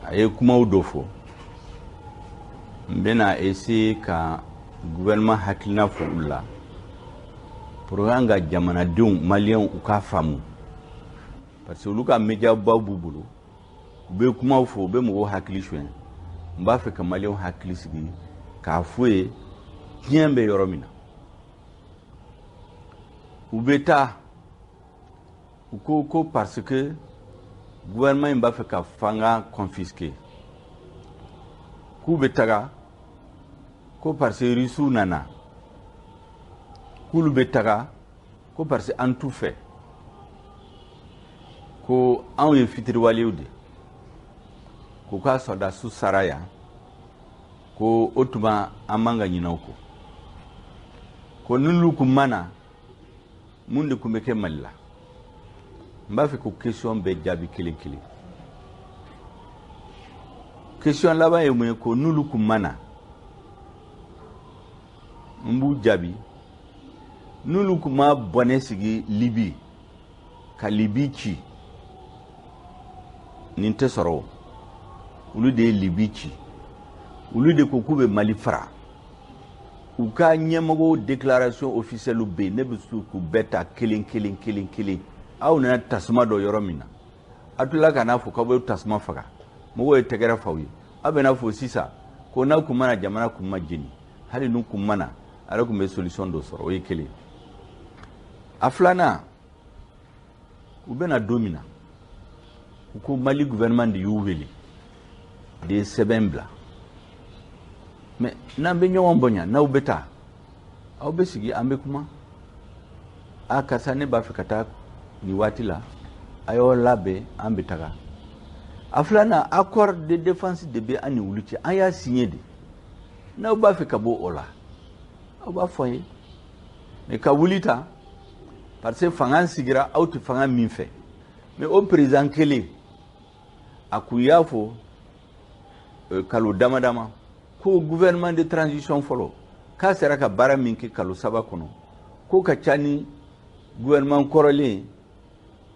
a ye kumaw dɔ fɔ. N bɛna essayer ka gouvernement hakilina fɔ olu la pour que an ka jamanadenw maliyɛnw u k'a faamu, parce que olu ka média baw b'u bolo. U bɛ kumaw fɔ, u bɛ mɔgɔw hakili suɲɛ. N b'a fɛ ka maliyɛnw hakili sigi k'a f'u ye tiɲɛ bɛ yɔrɔ min na. U bɛ taa, u ko ko parce que gouvernement in b'a fɛ ka fanga confisquer, k'u bɛ taga ko parce que Rusiw nana, k'olu bɛ taga ko parce que an t'u fɛ, ko anw ye fitiriwalew de, k'u ka sɔrɔdasiw sara yan, ko o tuma an man ka ɲinɛ o kɔ, ko n'olu kun ma na, mun de kun bɛ kɛ Mali la? N b'a fɛ k'o question bɛɛ jaabi kelen kelen. Question laban ye mun ye? Ko n'olu kun ma na, n b'u jaabi, n'olu kun ma bɔnɛ sigi Libi ka Libi ci, nin tɛ sɔrɔ o. Olu de ye Libi ci, olu de ko k'u bɛ Mali fara. U ka ɲɛmɔgɔw déclaration officielle bɛ yen, ne bɛ se k'u bɛɛ ta kelen kelen kelen kelen. Aw nana tasuma dɔ yɔrɔ min na, aw tilala ka n'a fɔ k'aw bɛ tasuma faga, mɔgɔw ye tɛgɛrɛ f'aw ye. Aw bɛ n'a fɔ sisan ko n'aw kun ma na, jamana kun ma jeni, hali n'u kun ma na, a yɛrɛ kun bɛ solution dɔ sɔrɔ. O ye kelen. A filanan, u bɛna don min na, u ko Mali gouvernement de y'u wele, de ye sɛbɛn bila. Mais n'an bɛ ɲɔgɔn bonya, n'aw bɛ taa, aw bɛ sigi, an bɛ kuma. A karisa, ne b'a fɛ ka taa nin waati la, a y'aw labɛn, an bɛ taga. A filanan, accord de défense de bɛ an ni olu cɛ, an y'a signé de. N'aw b'a fɛ ka bɔ o la, aw b'a fɔ an ye. Mais ka wuli ta parce que fanga sigira aw tɛ fanga min fɛ. Mais o président kelen, a kun y'a fɔ kalo dama dama ko gouvernement de transition fɔlɔ k'a sera ka baara min kɛ kalo 3 kɔnɔ, k'o ka ca ni gouvernement kɔrɔlen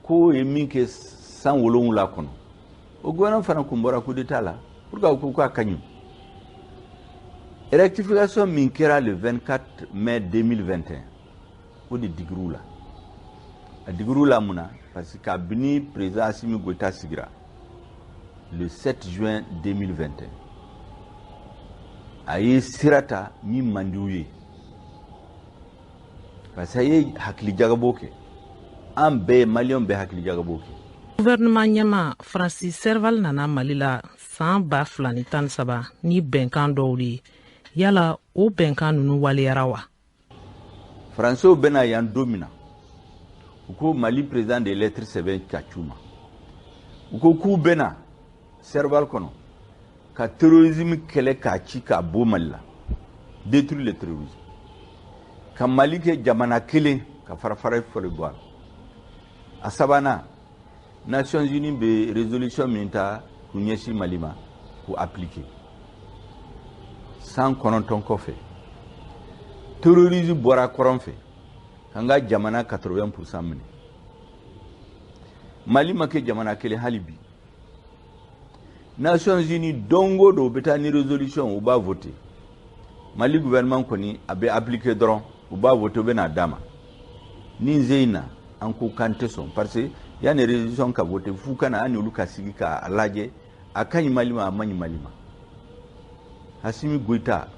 k'o ye min kɛ san 7 kɔnɔ. O gouvernement fana kun bɔra coup d'état la, pour que ko k'a ka ɲi. Rectification min kɛra le 24 mai 2021, o de digir'u la. A digir'u la mun na? Parce que kabini président Assimi Goïta sigira le 7 juin 2021, a ye sira ta min man di u ye, parce que a ye hakilijagabɔ kɛ. An bɛɛ maliyɛnw bɛɛ hakilijagabɔ kɛ. Gouvernement ɲɛma Francis Serval nana Mali la san 2013 ni bɛnkan dɔw de ye. Yala o bɛnkan ninnu waleyara wa? Faransiw bɛna yan don min na, u ko Mali président de lettre sɛbɛn ka c'u ma. U ko k'u bɛna Serval kɔnɔ ka terrorisme kɛlɛ k'a ci k'a bɔ Mali la, détruire le terrorisme, ka Mali kɛ jamana kelen, ka fara fara fɔli bɔ a la. A sabanan, Nations Unies bɛ résolution min ta k'u ɲɛsin Mali ma, k'u appliquer. San 9 kɔfɛ, terrorisme bɔra kɔrɔn fɛ k'an ka jamana 80% minɛ. Mali ma kɛ jamana kelen hali bi. Nations Unies don o don u bɛ taa ni résolution, u b'a voter. Mali gouvernement kɔni a bɛ appliquer dɔrɔn, u b'a voter, u bɛ n'a d'a ma. Ni n ze in na, an ko k'an tɛ sɔn, parce que yanni résolution ka voter, f'u ka na an n'olu ka sigi k'a lajɛ, a ka ɲi Mali ma, a man ɲi Mali ma. Assimi Goïta,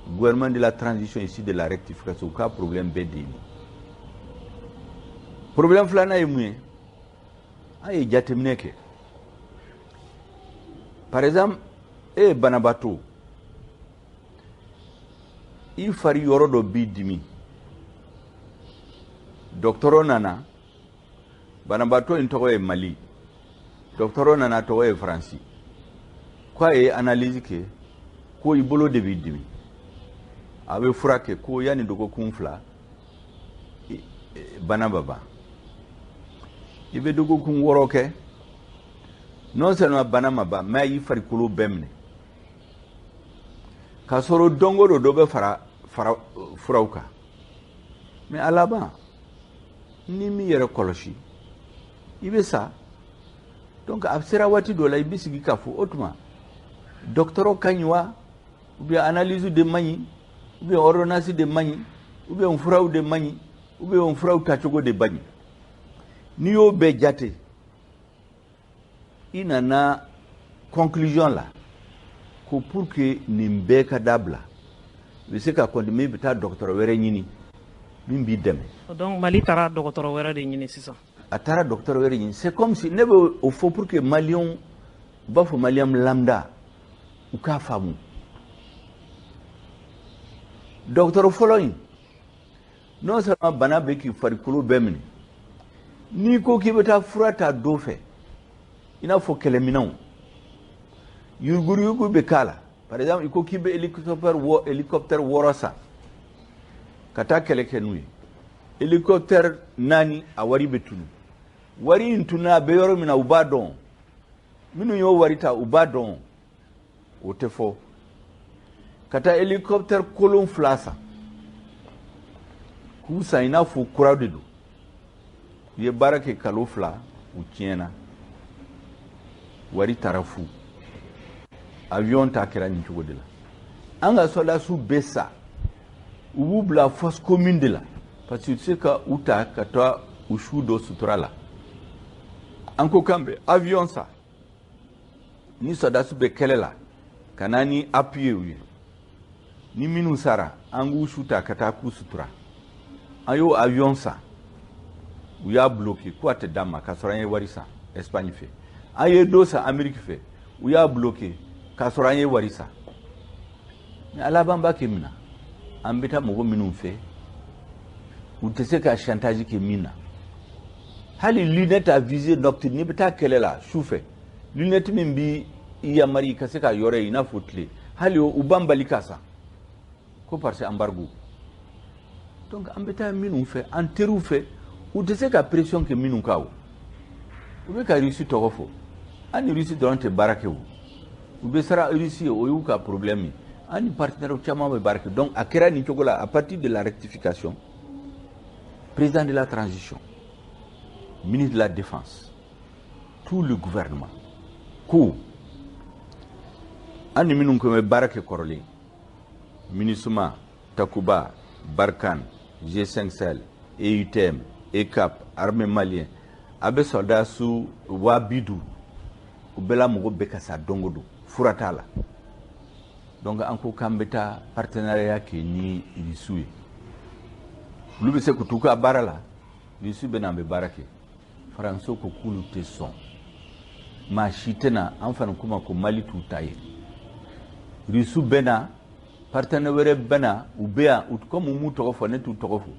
gouvernement de la transition ici de la rectification, u ka problème bɛɛ de ye nin. Problème filanan ye mun ye? An ye jateminɛ kɛ. Par exemple, e ye banabaatɔ, i fari yɔrɔ dɔ b'i dimi, dɔgɔtɔrɔ nana, banabaatɔ in tɔgɔ ye Mali, dɔgɔtɔrɔ nana tɔgɔ ye Faransi, k'a ye analyse kɛ ko i bolo de b'i dimi, a bɛ fura kɛ ko yanni dɔgɔkun 2 bana bɛ ban. I bɛ dɔgɔkun 6 kɛ, non seulement bana ma ban, mais a y'i farikolo bɛɛ minɛ, k'a sɔrɔ don o don dɔ bɛ fara fara furaw kan. Mais a laban, ni m'i yɛrɛ kɔlɔsi, i bɛ sa. Donc a sera waati dɔ la, i bɛ sigi k'a fɔ o tuma dɔgɔtɔrɔ ka ɲi wa, ou bien analyse de man ɲi, ou bien ordonnance de man ɲi, ou bien furaw de man ɲi, ou bien furaw tacogo de man ɲi. N'i y'o bɛɛ jate, i nana Conclusion la, ko pour que nin bɛɛ ka dabila, i bɛ se ka continuer, i bɛ taa dɔgɔtɔrɔ wɛrɛ ɲini min b'i dɛmɛ. Donc Mali taara dɔgɔtɔrɔ wɛrɛ de ɲini sisan. A taara dɔgɔtɔrɔ wɛrɛ ɲini. C'est comme si ne bɛ o fɔ pour que Maliyɛnw, u b'a fɔ Maliyɛn lambda, u k'a faamu. Dɔgɔtɔrɔ fɔlɔ in, non seulement bana bɛ k'i farikolo bɛɛ minɛ, n'i ko k'i bɛ taa fura ta dɔ fɛ, i n'a fɔ kɛlɛminɛnw, yuruguyurugu bɛ k'a la. Par exemple, i ko k'i bɛ hélicoptère 6 san ka taa kɛlɛ kɛ n'u ye, hélicoptère 4 a wari bɛ tunu. Wari in tununa, a bɛ yɔrɔ min na, u b'a dɔn. Minnu y'o wari ta, u b'a dɔn, o tɛ fɔ. Ka taa hélicoptère kolon 2 san, k'u san i n'a fɔ kura de don. U ye baara kɛ kalo 2, u tiɲɛna, wari taara fu. Avion ta kɛra nin cogo de la. An ka sɔrɔdasiw bɛ sa, u b'u bila fosse commune de la, parce que u tɛ se ka u ta ka taa u su dɔ sutura la. An ko k'an bɛ avion san, ni sɔrɔdasiw bɛ kɛlɛ la, ka na ni appui u ye, ni minnu sara, an k'u su ta ka taa k'u sutura. An y'o avion san, u y'a bloqué ko a tɛ d'an ma, k'a sɔrɔ an ye wari san Espagne fɛ. An ye dɔ san Amérique fɛ, u y'a bloqué k'a sɔrɔ an ye wari san. Mais a laban b'a kɛ min na, an bɛ taa mɔgɔ minnu fɛ, u tɛ se ka chantage kɛ min na. Hali lunette à visée nocturne, n'i bɛ taa kɛlɛ la su fɛ, lunette min b'i yamari i ka se ka yɔrɔ ye i n'a fɔ tile, hali u b'an bali ka san ko parce que embargo. Donc an bɛ taa minnu fɛ, an teriw fɛ, u tɛ se ka pression kɛ minnu kan. O u bɛ ka Russie tɔgɔ fɔ, an ni Russie dɔrɔn tɛ baara kɛ. O u bɛ sara Russie ye, o y'u ka problème ye. An ni partenaires caman bɛ baara kɛ. Donc a kɛra nin cogo la. À partir de la rectification, président de la transition, ministre de la Défense, tout le gouvernement ko an ni minnu kun bɛ baara kɛ kɔrɔlen, MINUSMA, Takuba, Barkhane, G5 Sahel, EUTM, ECAP, armée malien, a bɛ sɔrɔdasiw 50 000, u bɛɛ la mɔgɔ bɛ ka sa don o don, fura t'a la. Donc an ko k'an bɛ taa partenariat kɛ ni Irisiw ye, olu bɛ se k'u t'u ka baara la, Irisiw bɛ na, an bɛ baara kɛ. Faransiw ko k'olu tɛ sɔn, maa si tɛna an fana kuma ko Mali t'u ta ye. Irisiw bɛ na, partenaire wɛrɛ bɛ na, u bɛ yan comme u m'u tɔgɔ fɔ, ne t'u tɔgɔ fɔ.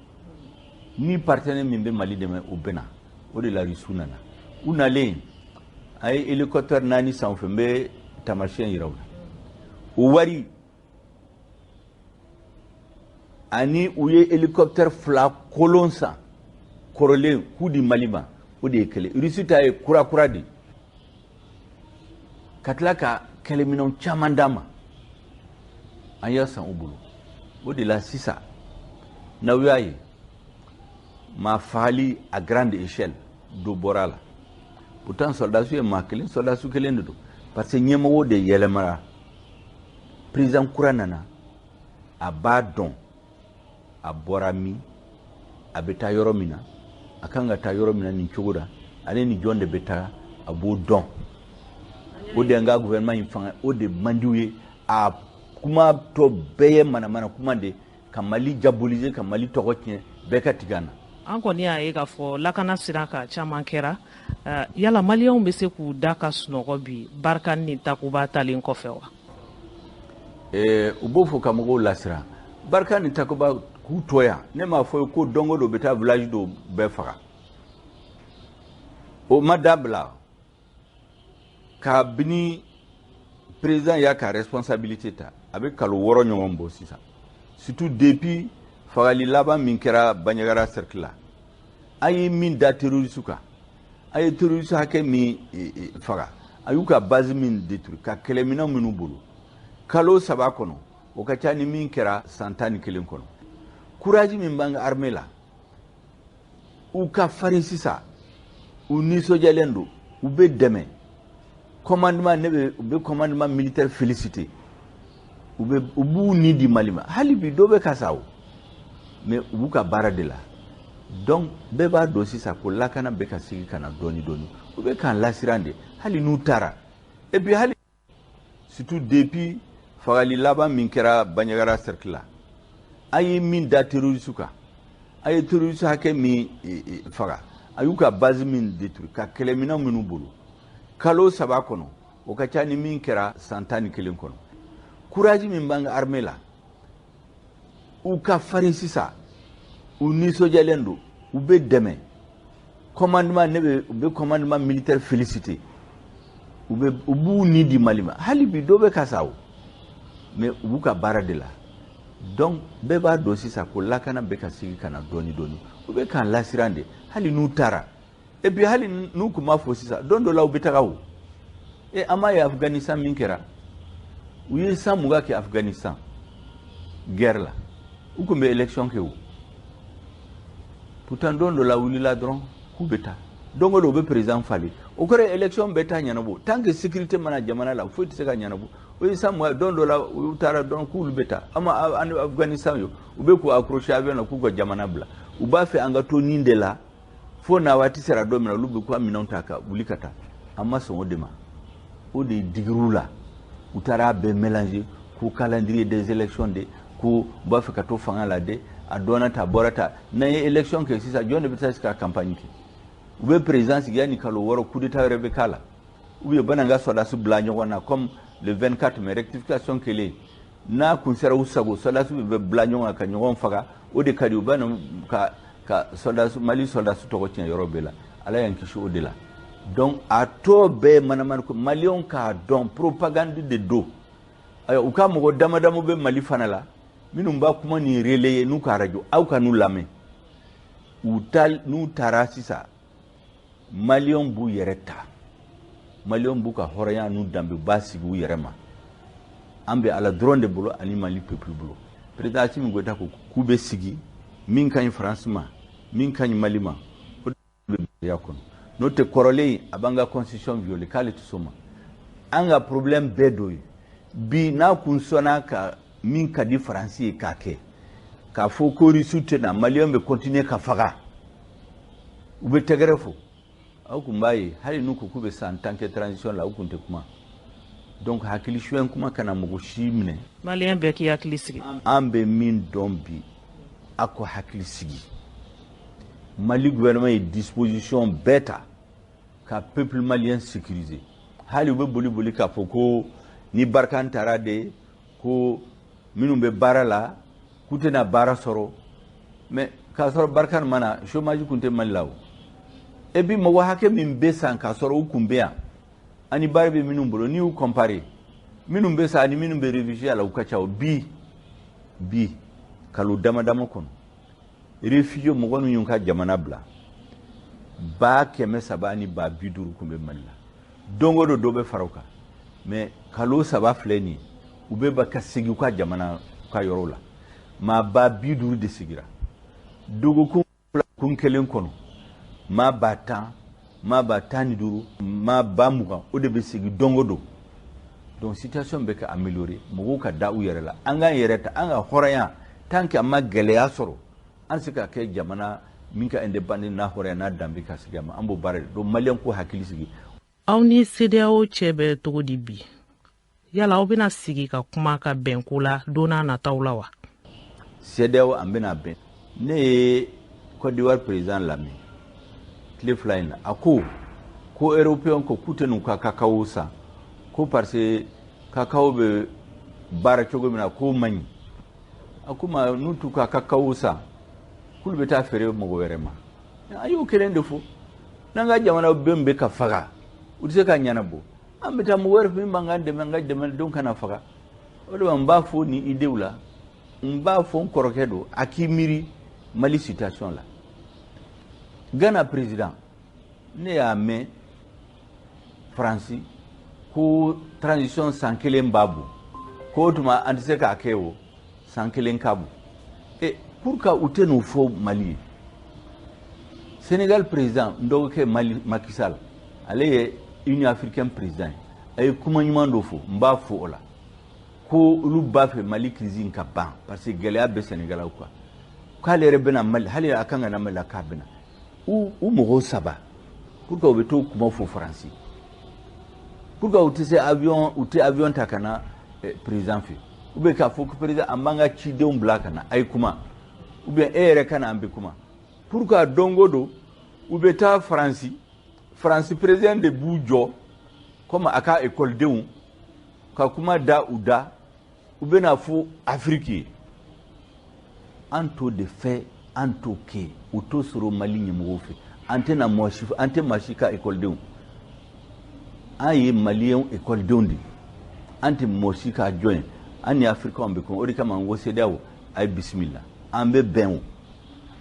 Ni partenaire min bɛ Mali dɛmɛ, o bɛ na. O de la Irisiw nana. U nalen, a ye hélicoptère 4 san u fɛ, n bɛ taamasiyɛn yira u la. O wari ani u ye hélicoptère 2 kolon san kɔrɔlen k'u di Mali ma, o de ye kelen. Irisi ta ye kura kura de, ka tila ka kɛlɛminɛnw caman d'a ma, an y'a san u bolo. O de la sisan, n'aw y'a ye maa fagali à grande échelle dɔ bɔra a la, pourtant sɔrɔdasiw ye maa kelen, sɔrɔdasiw kelen de don, parce que ɲɛmɔgɔw de yɛlɛmara. Président kura nana, a b'a dɔn a bɔra min, a bɛ taa yɔrɔ min na, a kan ka taa yɔrɔ min na nin cogo la, ale ni jɔn de bɛ taa, a b'o dɔn. O de y'an ka gouvernement in fanga, o de man di u ye. A kuma tɔ bɛɛ ye manamana kuma de, ka Mali diaboliser, ka Mali tɔgɔ tiɲɛ, bɛɛ ka tigɛ an na. An kɔni y'a ye k'a fɔ lakana sira kan caman kɛra. Yala Maliyɛnw bɛ se k'u da ka sunɔgɔ bi, Barkhane ni Takuba talen kɔfɛ wa? U b'o fɔ ka mɔgɔw lasiran. Barkhane ni Takuba k'u to yan, ne m'a fɔ ko don o don bɛ taa village dɔw bɛɛ faga, o ma dabila. Kabini président y'a ka responsabilité ta, a bɛ kalo 6 ɲɔgɔn bɔ sisan, surtout depuis fagali laban min kɛra Bandiagara cercle la, an ye min da terroriste kan, an ye terroriste hakɛ min faga, a y'u ka base min détruit, ka kɛlɛminɛn minnu bolo kalo 3 kɔnɔ, o ka ca ni min kɛra san 11 kɔnɔ. Courage min b'an ka armée la, u ka farin sisan, u nisɔndiyalen don, u bɛ dɛmɛ commandement. Ne bɛ u bɛ commandement militaire féliciter, u bɛ u b'u ni di Mali ma. Hali bi dɔ bɛ ka sa o, mais u b'u ka baara de la. Donc bɛɛ b'a dɔn sisan ko lakana bɛ ka segin ka na dɔɔni dɔɔni. U bɛ k'an lasiran de, hali n'u taara, et puis hali Surtout depuis fagali laban min kɛra Bandiagara cercle la, an ye min da terroriste kan, an ye terroriste hakɛ min faga, a y'u ka base min détruit, ka kɛlɛminɛn minnu bolo kalo 3 kɔnɔ, o ka ca ni min kɛra san 11 kɔnɔ. Courage min b'an ka armée la, u ka farin sisan, u nisɔndiyalen don, u bɛ dɛmɛ. Commandement, ne bɛ u bɛ commandement militaire féliciter, u b'u ni di Mali ma. Hali bi dɔ bɛ ka sa o, mais u b'u ka baara de la. Donc bɛɛ b'a dɔn sisan ko lakana bɛ ka segin ka na dɔɔni dɔɔni, u bɛ k'an lasiran de. Hali n'u taara, et puis hali n'u tun b'a fɔ sisan, don dɔ la u bɛ taga o. Et an m'a ye Afghanistan min kɛra, u ye san 20 kɛ Afghanistan guerre la, u tun bɛ élection kɛ o. Pourtant don dɔ la wulila dɔrɔn k'u bɛ taa, don o don u bɛ président falen, o kɔrɔ ye élection bɛɛ t'a ɲɛnabɔ. Tant que sécurité mana jamana la, foyi tɛ se ka ɲɛnabɔ. O ye san 20, don dɔ la u taara dɔrɔn k'olu bɛ taa. An ma an Afghanistan ye, u bɛ k'u accrocher avion na k'u ka jamana bila. U b'a fɛ an ka to nin de la fo n'a waati sera don min na, olu bɛ k'u ka minɛnw ta ka wuli ka taa. An ma sɔn o de ma, o de digir'u la. U taara a bɛɛ mélanger ko calendrier des élections de, ko u b'a fɛ ka to fanga la de, a dɔnna ta a bɔra ta. N'an ye élection kɛ sisan, jɔn de bɛ taa sigi ka campagne kɛ? U bɛ président sigi yanni kalo 6, coup d'état wɛrɛ bɛ k'a la, ou bien u bɛna n ka sɔrɔdasi bila ɲɔgɔn na comme le 24 mai rectification kɛlen, n'a kun sera u sago, sɔrɔdasi bɛ bila ɲɔgɔn kan ka ɲɔgɔn faga. O de ka di u bɛ na ka sɔrɔdasi Mali sɔrɔdasi tɔgɔ tiɲɛ yɔrɔ bɛɛ la. Ala y'an kisi o de la. Donc a tɔ bɛɛ manamana ko maliyɛnw k'a dɔn propagande de don. Ayiwa, u ka mɔgɔ dama dama bɛ Mali fana la minnu b'a kuma ni relayer n'u ka radio, aw ka n'u lamɛn. U ta n'u taara sisan, maliyɛnw b'u yɛrɛ ta, maliyɛnw b'u ka hɔrɔnya n'u danbe ba sigi u yɛrɛ ma. An bɛ Ala dɔrɔn de bolo ani Mali peuple bolo. Président Assimi Goïta ko k'u bɛ sigi min ka ɲi Faransi ma, min ka ɲi Mali ma, o de bɛ kɔnɔ. N'o tɛ kɔrɔlen a b'an ka constitution violer, k'ale tɛ s'o ma. An ka problème bɛɛ dɔ ye bi, n'a kun sɔnna ka min ka di Faransi ye k'a kɛ, k'a fɔ ko Russe tɛ na, maliyɛnw bɛ continuer ka faga, u bɛ tɛgɛrɛ fɔ. Aw kun b'a ye hali n'u ko k'u bɛ san 10 kɛ transition la, u kun tɛ kuma. Donc hakili suɲɛ kuma kana mɔgɔ si minɛ. Maliyɛn bɛɛ k'i hakili sigi. An bɛ min dɔn bi, a ko hakili sigi. Mali gouvernement ye disposition bɛɛ ta ka peuple malien sécuriser. Hali u bɛ boli boli k'a fɔ ko ni Barkhane taara de, ko minnu bɛ baara la k'u tɛna baara sɔrɔ. Mais k'a sɔrɔ Barkhane ma na, chômage kun tɛ Mali la o. Et puis mɔgɔ hakɛ min bɛ san k'a sɔrɔ u kun bɛ yan, ani baara bɛ minnu bolo, n'i y'u comparer, minnu bɛ sa ani minnu bɛ réfugié la, u ka ca o. Bi bi kalo dama dama kɔnɔ, réfugié mɔgɔ minnu y'u ka jamana bila, 300,000 ani 50,000 kun bɛ Mali la. Don o don dɔ bɛ fara o kan. Mais kalo 3 filɛ nin ye, u bɛ ka segin u ka jamana u ka yɔrɔ la. Maa 50,000 de sigira dɔgɔkun 2 kun kelen kɔnɔ, maa 10,000, maa 15,000, maa 20,000, o de bɛ segin don o don. Donc situation bɛ ka améliorer, mɔgɔw ka da u yɛrɛ la. An k'an yɛrɛ ta, an ka hɔrɔnya, tant que an ma gɛlɛya sɔrɔ, an se ka kɛ jamana min ka indépendant n'a hɔrɔnya n'a danbe ka sigi a ma, an b'o baara de. Donc maliyɛn k'u hakili sigi. Aw ni CEDEAO cɛ bɛ cogo di bi? Yala aw bɛna sigi ka kuma ka bɛn ko la don n'a nataw la wa? CEDEAO an bɛna bɛn. Ne ye Côte d'Ivoire président lamɛn tile 2 in na, a ko ko européen ko k'u tɛ n'u ka cacao san, ko parce que cacao bɛ baara cogo min na k'o man ɲi. A ko ma n'u t'u ka cacao san, k'olu bɛ taa feere mɔgɔ wɛrɛ ma. An y'o kelen de fɔ. N'an ka jamana bɛn bɛ ka faga, u tɛ se ka ɲɛnabɔ, an bɛ taa mɔgɔ wɛrɛ min b'an ka dɛmɛ, an ka dɛmɛdenw kana faga. O de la n b'a fɔ nin idéw la, n b'a fɔ n kɔrɔkɛ don, a k'i miiri Mali situation la. Ghana président, ne y'a mɛn Faransi ko transition san 1 b'a bɔ, ko o tuma an tɛ se k'a kɛ o san 1 ka bon. Et pourquoi u tɛ n'o fɔ Mali ye? Sénégal président n dɔgɔkɛ Mali Macky Sall, ale ye Union africaine président ye, a ye kuma ɲuman dɔ fɔ, n b'a fɔ o la, ko olu b'a fɛ Mali crise in ka ban parce que gɛlɛya bɛ Sénégal quoi. K'ale yɛrɛ bɛna Mali, hali a kan ka na Mali la k'a bɛna. U mɔgɔw 3, pourquoi u bɛ t'o kuma fɔ Faransi? Pourquoi u tɛ se avion, u tɛ avion ta ka na président fɛ, ou bien k'a fɔ ko président, an b'an ka cidenw bila ka na, a ye kuma, ou bien e yɛrɛ ka na, an bɛ kuma? Pourquoi don o don u bɛ taa Faransi, Faransi président de b'u jɔ comme a ka ekɔlidenw ka kuma da u da, u bɛna fɔ Afiriki ye? An t'o de fɛ, an t'o kɛ, u t'o sɔrɔ Mali ɲɛmɔgɔw fɛ. An tɛna mɔgɔ si, an tɛ maa si ka ekɔlidenw, an ye maliyɛnw ekɔlidenw de ye, an tɛ mɔgɔ si ka jɔn ye. An ni Afirikaw bɛ kuma, o de kama n ko CEDEAO, a ye bisimila, an bɛ bɛn o,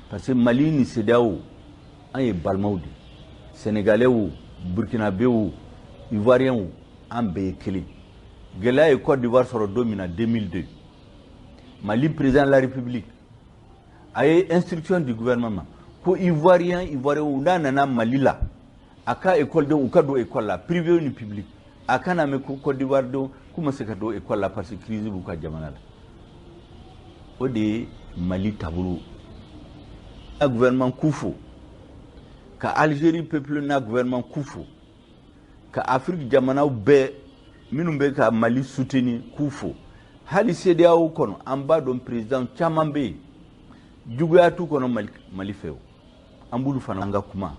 parce que Mali ni CEDEAO, an ye balimaw de ye. Sénégalais o, Burkinabé o, Ivoirien o, an bɛɛ ye kelen. Gɛlɛya ye Côte d'Ivoire sɔrɔ don min na, 2002, Mali président de la République a ye instruction du gouvernement ma ko Ivoirien n'a nana Mali la, a ka ekɔlidenw u ka don école la, privé ni public. A kana mɛn ko Côte d'Ivoire denw k'u ma se ka don école la parce que crise b'u ka jamana la. O de ye Mali taabolo. A gouvernement k'u fo, ka Algérie peuple n'a gouvernement k'u fo, ka Afrique jamanaw bɛɛ minnu bɛ ka Mali soutenir k'u fo. Hali CEDEAO kɔnɔ, an b'a dɔn président caman bɛ yen, juguya t'u kɔnɔ Mali fɛ o, an b'olu fana an ka kuma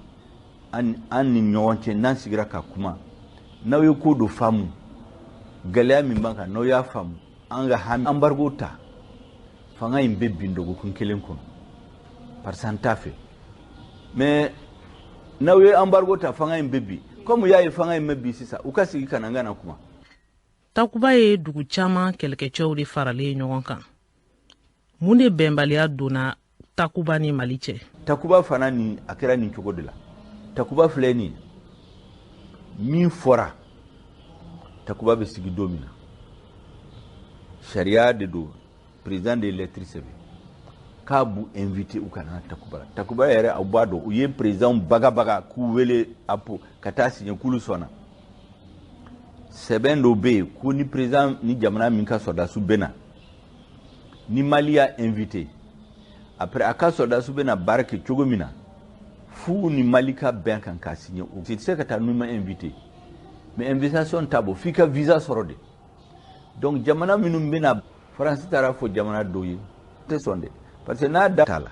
an ni ɲɔgɔn cɛ. N'an sigira ka kuma, n'aw ye ko dɔ faamu, gɛlɛya min b'an kan, n'aw y'a faamu, an ka hami embargo ta, fanga in bɛ bin dɔgɔkun kelen kɔnɔ, parce que an t'a fɛ. Mais n'aw ye embargo ta, fanga in bɛ bin. Comme u y'a ye fanga in bɛ bin sisan, u ka sigi ka na, n ka na kuma. Takuba ye dugu caman kɛlɛkɛcɛw de faralen ɲɔgɔn kan. Mun de bɛnbaliya donna Takuba ni Mali cɛ? Takuba fana, nin a kɛra nin cogo de la. Takuba filɛ nin ye, min fɔra, Takuba bɛ sigi don min na, sariya de don. Président de ye lettre sɛbɛn k'a b'u invité u ka na Takuba la. Takuba yɛrɛ, aw b'a dɔn, u ye président bagabaga k'u wele apo ka taa signer, k'olu sɔnna. Sɛbɛn dɔ bɛ yen ko ni président ni jamana min ka sɔrɔdasiw bɛ na, ni Mali y'a invité, après a ka sɔrɔdasiw bɛ na baara kɛ cogo min na, f'u ni Mali ka bɛn kan k'a signer. O tɛ se ka taa n'u ma invité. Mais invitation t'a bɔ, f'i ka visa sɔrɔ de. Donc jamana minnu bɛna, Faransi taara fɔ jamana dɔw ye, tɛ sɔn dɛ, parce que n'a da t'a la,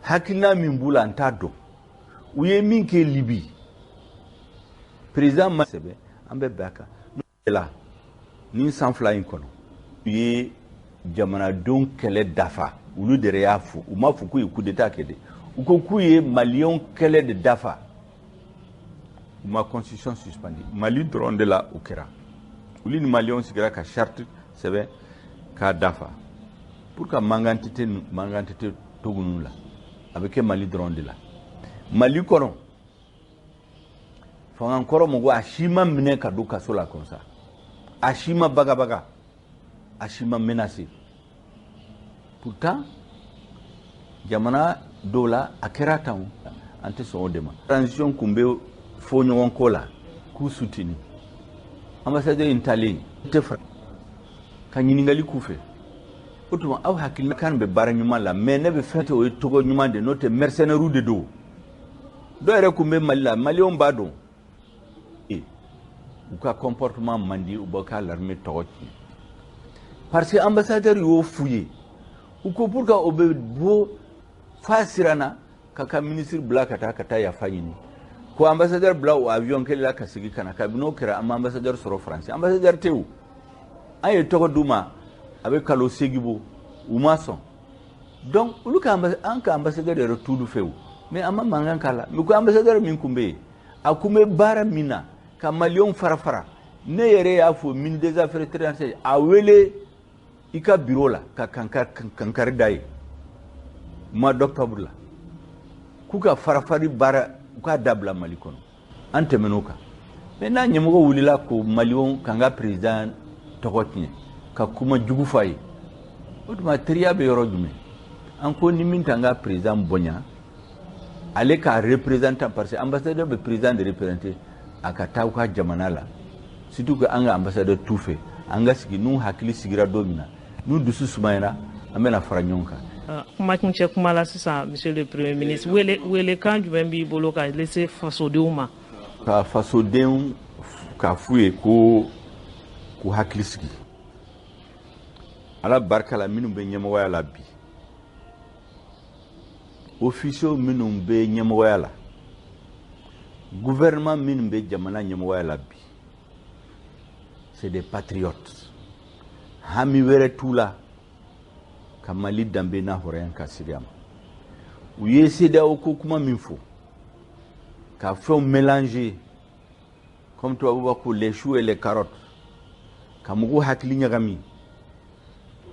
hakilina min b'u la, an t'a dɔn. U ye min kɛ Libi, président ma sɛbɛn, an bɛ bɛn a kan la. Nin san 2 in kɔnɔ, u ye jamanadenw kɛlɛ dafa. Olu de y'a fɔ, u m'a fɔ k'u ye coup d'état kɛ dɛ, u ko k'u ye maliyɛnw kɛlɛ de dafa. U ma constitution suspendu, Mali dɔrɔn de la o kɛra. Olu ni maliyɛnw sigira ka charte sɛbɛn k'a dafa pour que mankan tɛ togo ninnu la. A bɛ kɛ Mali dɔrɔn de la. Mali kɔnɔ, fanga kɔrɔ mɔgɔ, a si ma minɛ ka don kaso la comme ça, a si ma bagabaga, a si ma menacé. Pourtant jamana dɔw la, a kɛra tan o. An tɛ sɔn o de ma. Transition kun bɛ fɔ ɲɔgɔn kɔ la k'u soutenir. Ambassadeur in talen tɛ fara ka ɲininkali k'u fɛ: o tuma aw hakilina kan bɛ baara ɲuman la, mais ne bɛ fɛn tɛ, o ye tɔgɔ ɲuman de, n'o tɛ mercenaires de don. Dɔw yɛrɛ kun bɛ Mali la, maliyɛnw b'a dɔn u ka comportement man di, u bɛ ka l'armée tɔgɔ tiɲɛ, parce que ambassadeur y'o f'u ye. U ko pour que o bɛ bɔ f'a siranna ka ministre bila ka taa yafa ɲini, ko ambassadeur bila o avion kelen la ka segin ka na. Kabini o kɛra, an ma ambassadeur sɔrɔ Faransi, ambassadeur tɛ o. An ye tɔgɔ d'u ma, a bɛ kalo 8 bɔ, u ma sɔn. Donc olu ka an ka ambassadeur yɛrɛ t'olu fɛ o. Mais an ma mankan k'a la. Mais ko ambassadeur min kun bɛ yen, a kun bɛ baara min na ka maliyɛnw fara fara, ne yɛrɛ y'a fɔ ministre des Affaires étrangères, a wele i ka bureau la ka kankari da ye mois d'octobre la k'u ka farafari baara, u k'a dabila Mali kɔnɔ. An tɛmɛn'o kan. Mais n'a ɲɛmɔgɔ wulila ko maliyɛnw k'an ka président tɔgɔ tiɲɛ, ka kuma jugu f'a ye, o tuma teriya bɛ yɔrɔ jumɛn? An ko ni min t'an ka président bonya, ale k'a représentant, parce que ambassadeur bɛ président de représenter, a ka taa u ka jamana la. Surtout que an ka ambassadeur t'u fɛ. An ka sigi, n'u hakili sigira don min na, n'u dusu sumayara, an bɛna fara ɲɔgɔn kan. Kuma kuncɛ kuma la sisan, monsieur le Premier ministre, wele welekan jumɛn b'i bolo ka lase fasodenw ma? Ka fasodenw K'a f'u ye ko k'u hakili sigi. Ala barika la, minnu bɛ ɲɛmɔgɔya la bi, officiers minnu bɛ ɲɛmɔgɔya la, gouvernement minnu bɛ jamana ɲɛmɔgɔya la bi, c'est des patriotes. Hami wɛrɛ t'u la ka Mali danbe n'a hɔrɔnya ka sigi a ma. U ye CEDEAO ko kuma min fɔ, ka fɛnw mélanger, comme tubabu b'a ko les choux et les carottes, ka mɔgɔw hakili ɲagami,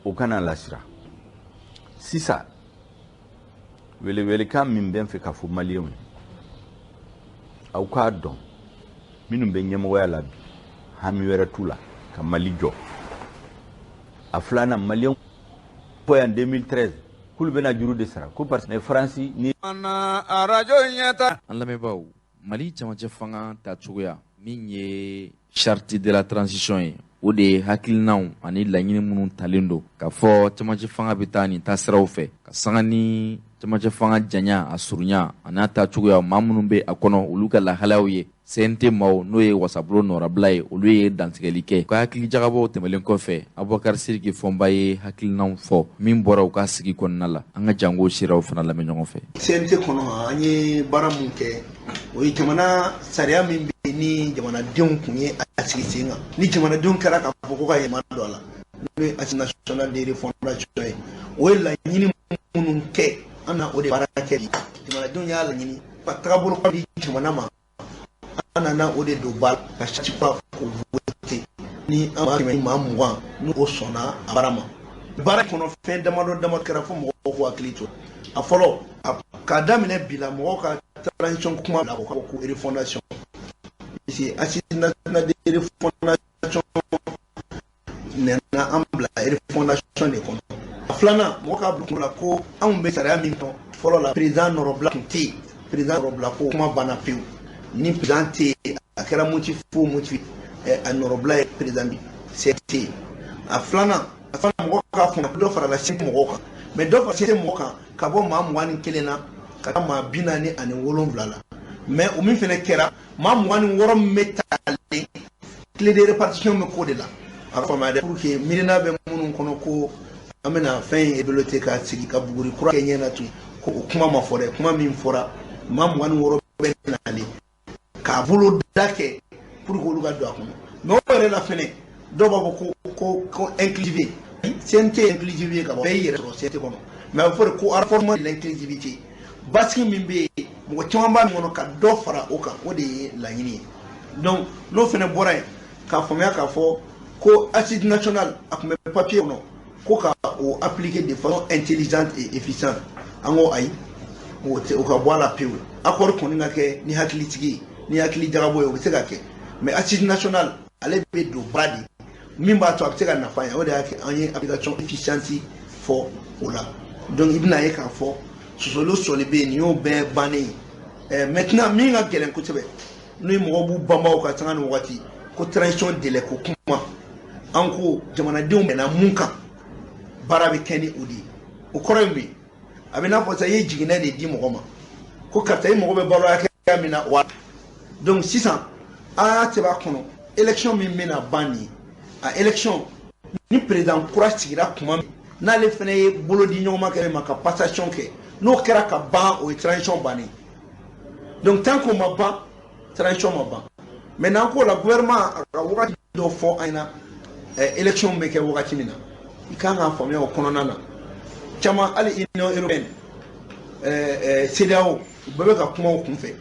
o kana lasira. Sisan, welewelekan min bɛ n fɛ k'a fɔ Maliyɛnw ye, aw k'a dɔn, minnu bɛ ɲɛmɔgɔya la bi, hami wɛrɛ t'u la ka Mali jɔ. A filanan, Maliyɛnw fɔ yan 2013 k'olu bɛna juru de sara ko parce que Faransi ni Arajo ɲɛta. An lamɛnbaaw, Mali camancɛ fanga tacogoya min ye charte de la transition ye, o de ye hakilinaw ani laɲini minnu talen don k'a fɔ camancɛ fanga bɛ taa nin taasiraw fɛ, ka sanga ni camancɛ fanga janya, a surunya a n'a tacogoya, maa minnu bɛ a kɔnɔ, olu ka lahalayaw ye. CNT maaw, n'o ye wasabulon nɔrabila ye, olu ye dantigɛli kɛ. Ka hakili jagabɔw tɛmɛlen kɔfɛ, Abubakar Siriki Fɔnba ye hakilinaw fɔ min bɔra u ka sigi kɔnɔna la. An ka jango siraw fana lamɛn ɲɔgɔn fɛ. CNT kɔnɔ, an ye baara mun kɛ, o ye jamana sariya min bɛ ni jamanadenw kun ye a sigi sen kan, ni jamanadenw kɛra k'a fɔ ko ka yɛlɛma don a la, n'o ye Assise nationale de refondation ye. O ye laɲini minnu kɛ, an na o de baara kɛ bi. Jamanadenw y'a laɲini ka tagabolo kura di jamana ma, an nana o de don ba la ka charte kura k'o voter ni an maa 120, n'o sɔnna a baara ma. Baara kɔnɔ, fɛn damadɔ damadɔ kɛra fo mɔgɔw k'u hakili to a. Fɔlɔ, k'a daminɛ bi la, mɔgɔw ka transition kuma bila ko refondation, parce que Assise nationale de refondation nana an bila refondation de kɔnɔ. A filanan, mɔgɔ k'a bila kun la ko anw bɛ sariya min kɔnɔ fɔlɔ la, président nɔrɔbila tun tɛ yen. Président nɔrɔbila ko kuma banna pewu. Ni président tɛ yen, a kɛra motif o motif, a nɔrɔbila ye président bi tɛ yen. A filanan, a filanan, mɔgɔ k'a faamu, dɔ farala CNT mɔgɔw kan, mais dɔ fara CNT mɔgɔw kan ka bɔ maa 21 na ka taa maa 47 la. Mais o min fana kɛra, maa 26 min bɛ talen, clé de répartition bɛ k'o de la. A ka faamuya dɛ, pour que miirina bɛ minnu kɔnɔ ko an bɛna fɛn in rebelote ka sigi ka buguri kura kɛ ɲɛ na tun, ko o kuma ma fɔ dɛ. Kuma min fɔra, maa 26 bɛ nalen k'a bolo da kɛ pour que olu ka don a kɔnɔ. Mais o yɛrɛ la fɛnɛ, dɔw b'a fɔ ko inclusive, CNT inclusive ye ka ban, bɛɛ y'i yɛrɛ sɔrɔ CNT kɔnɔ. Mais a bɛ fɔ de ko renforcement de l'inclusivité, basigi min bɛ yen, mɔgɔ caman b'a min kɔnɔ, ka dɔ fara o kan, o de ye laɲini ye. Donc n'o fɛnɛ bɔra yen, k'a faamuya k'a fɔ ko assise nationale, a tun bɛ papier kɔnɔ ko ka o appliquer de façon intelligente et efficiente. An ko ayi, o tɛ, o ka bɔ a la pewu. Accord kɔni ka kɛ ni hakilitigi ye, ni hakili jagabɔ ye, o bɛ se ka kɛ. Mais assise nationale, ale bɛ don ba de min b'a to a bɛ se ka nafa ɲɛ, o de y'a kɛ an ye application efficiente fɔ o la. Donc i bɛna ye k'a fɔ sɔsɔli o sɔsɔli bɛ yen, nin y'o bɛɛ bannen ye. Maintenant, min ka gɛlɛn kosɛbɛ, n'o ye mɔgɔw b'u banba o ka sanga ni wagati ko transition délai ko kuma, an ko jamanadenw bɛnna mun kan, baara bɛ kɛ ni o de ye. O kɔrɔ ye mun ye? A bɛ n'a fɔ sisan, i ye jiginɛ de di mɔgɔ ma ko karisa, i mago bɛ balo hakɛya min na wa. Donc sisan, an y'a sɛbɛn a kɔnɔ, élection min bɛna ban nin ye, a élection ni président kura sigira tuma min, n'ale fana ye bolo di ɲɔgɔn ma kɛ ma ka passation kɛ, n'o kɛra ka ban, o ye transition bannen. Donc tant qu'o ma ban, transition ma ban. Maintenant, ko la gouvernement a ka wagati dɔ fɔ an ɲɛna, élection bɛ kɛ wagati min na, i kan k'a faamuya o kɔnɔna na. Caman, hali Union européenne, CEDEAO, u bɛɛ bɛ ka kuma o kunfɛ.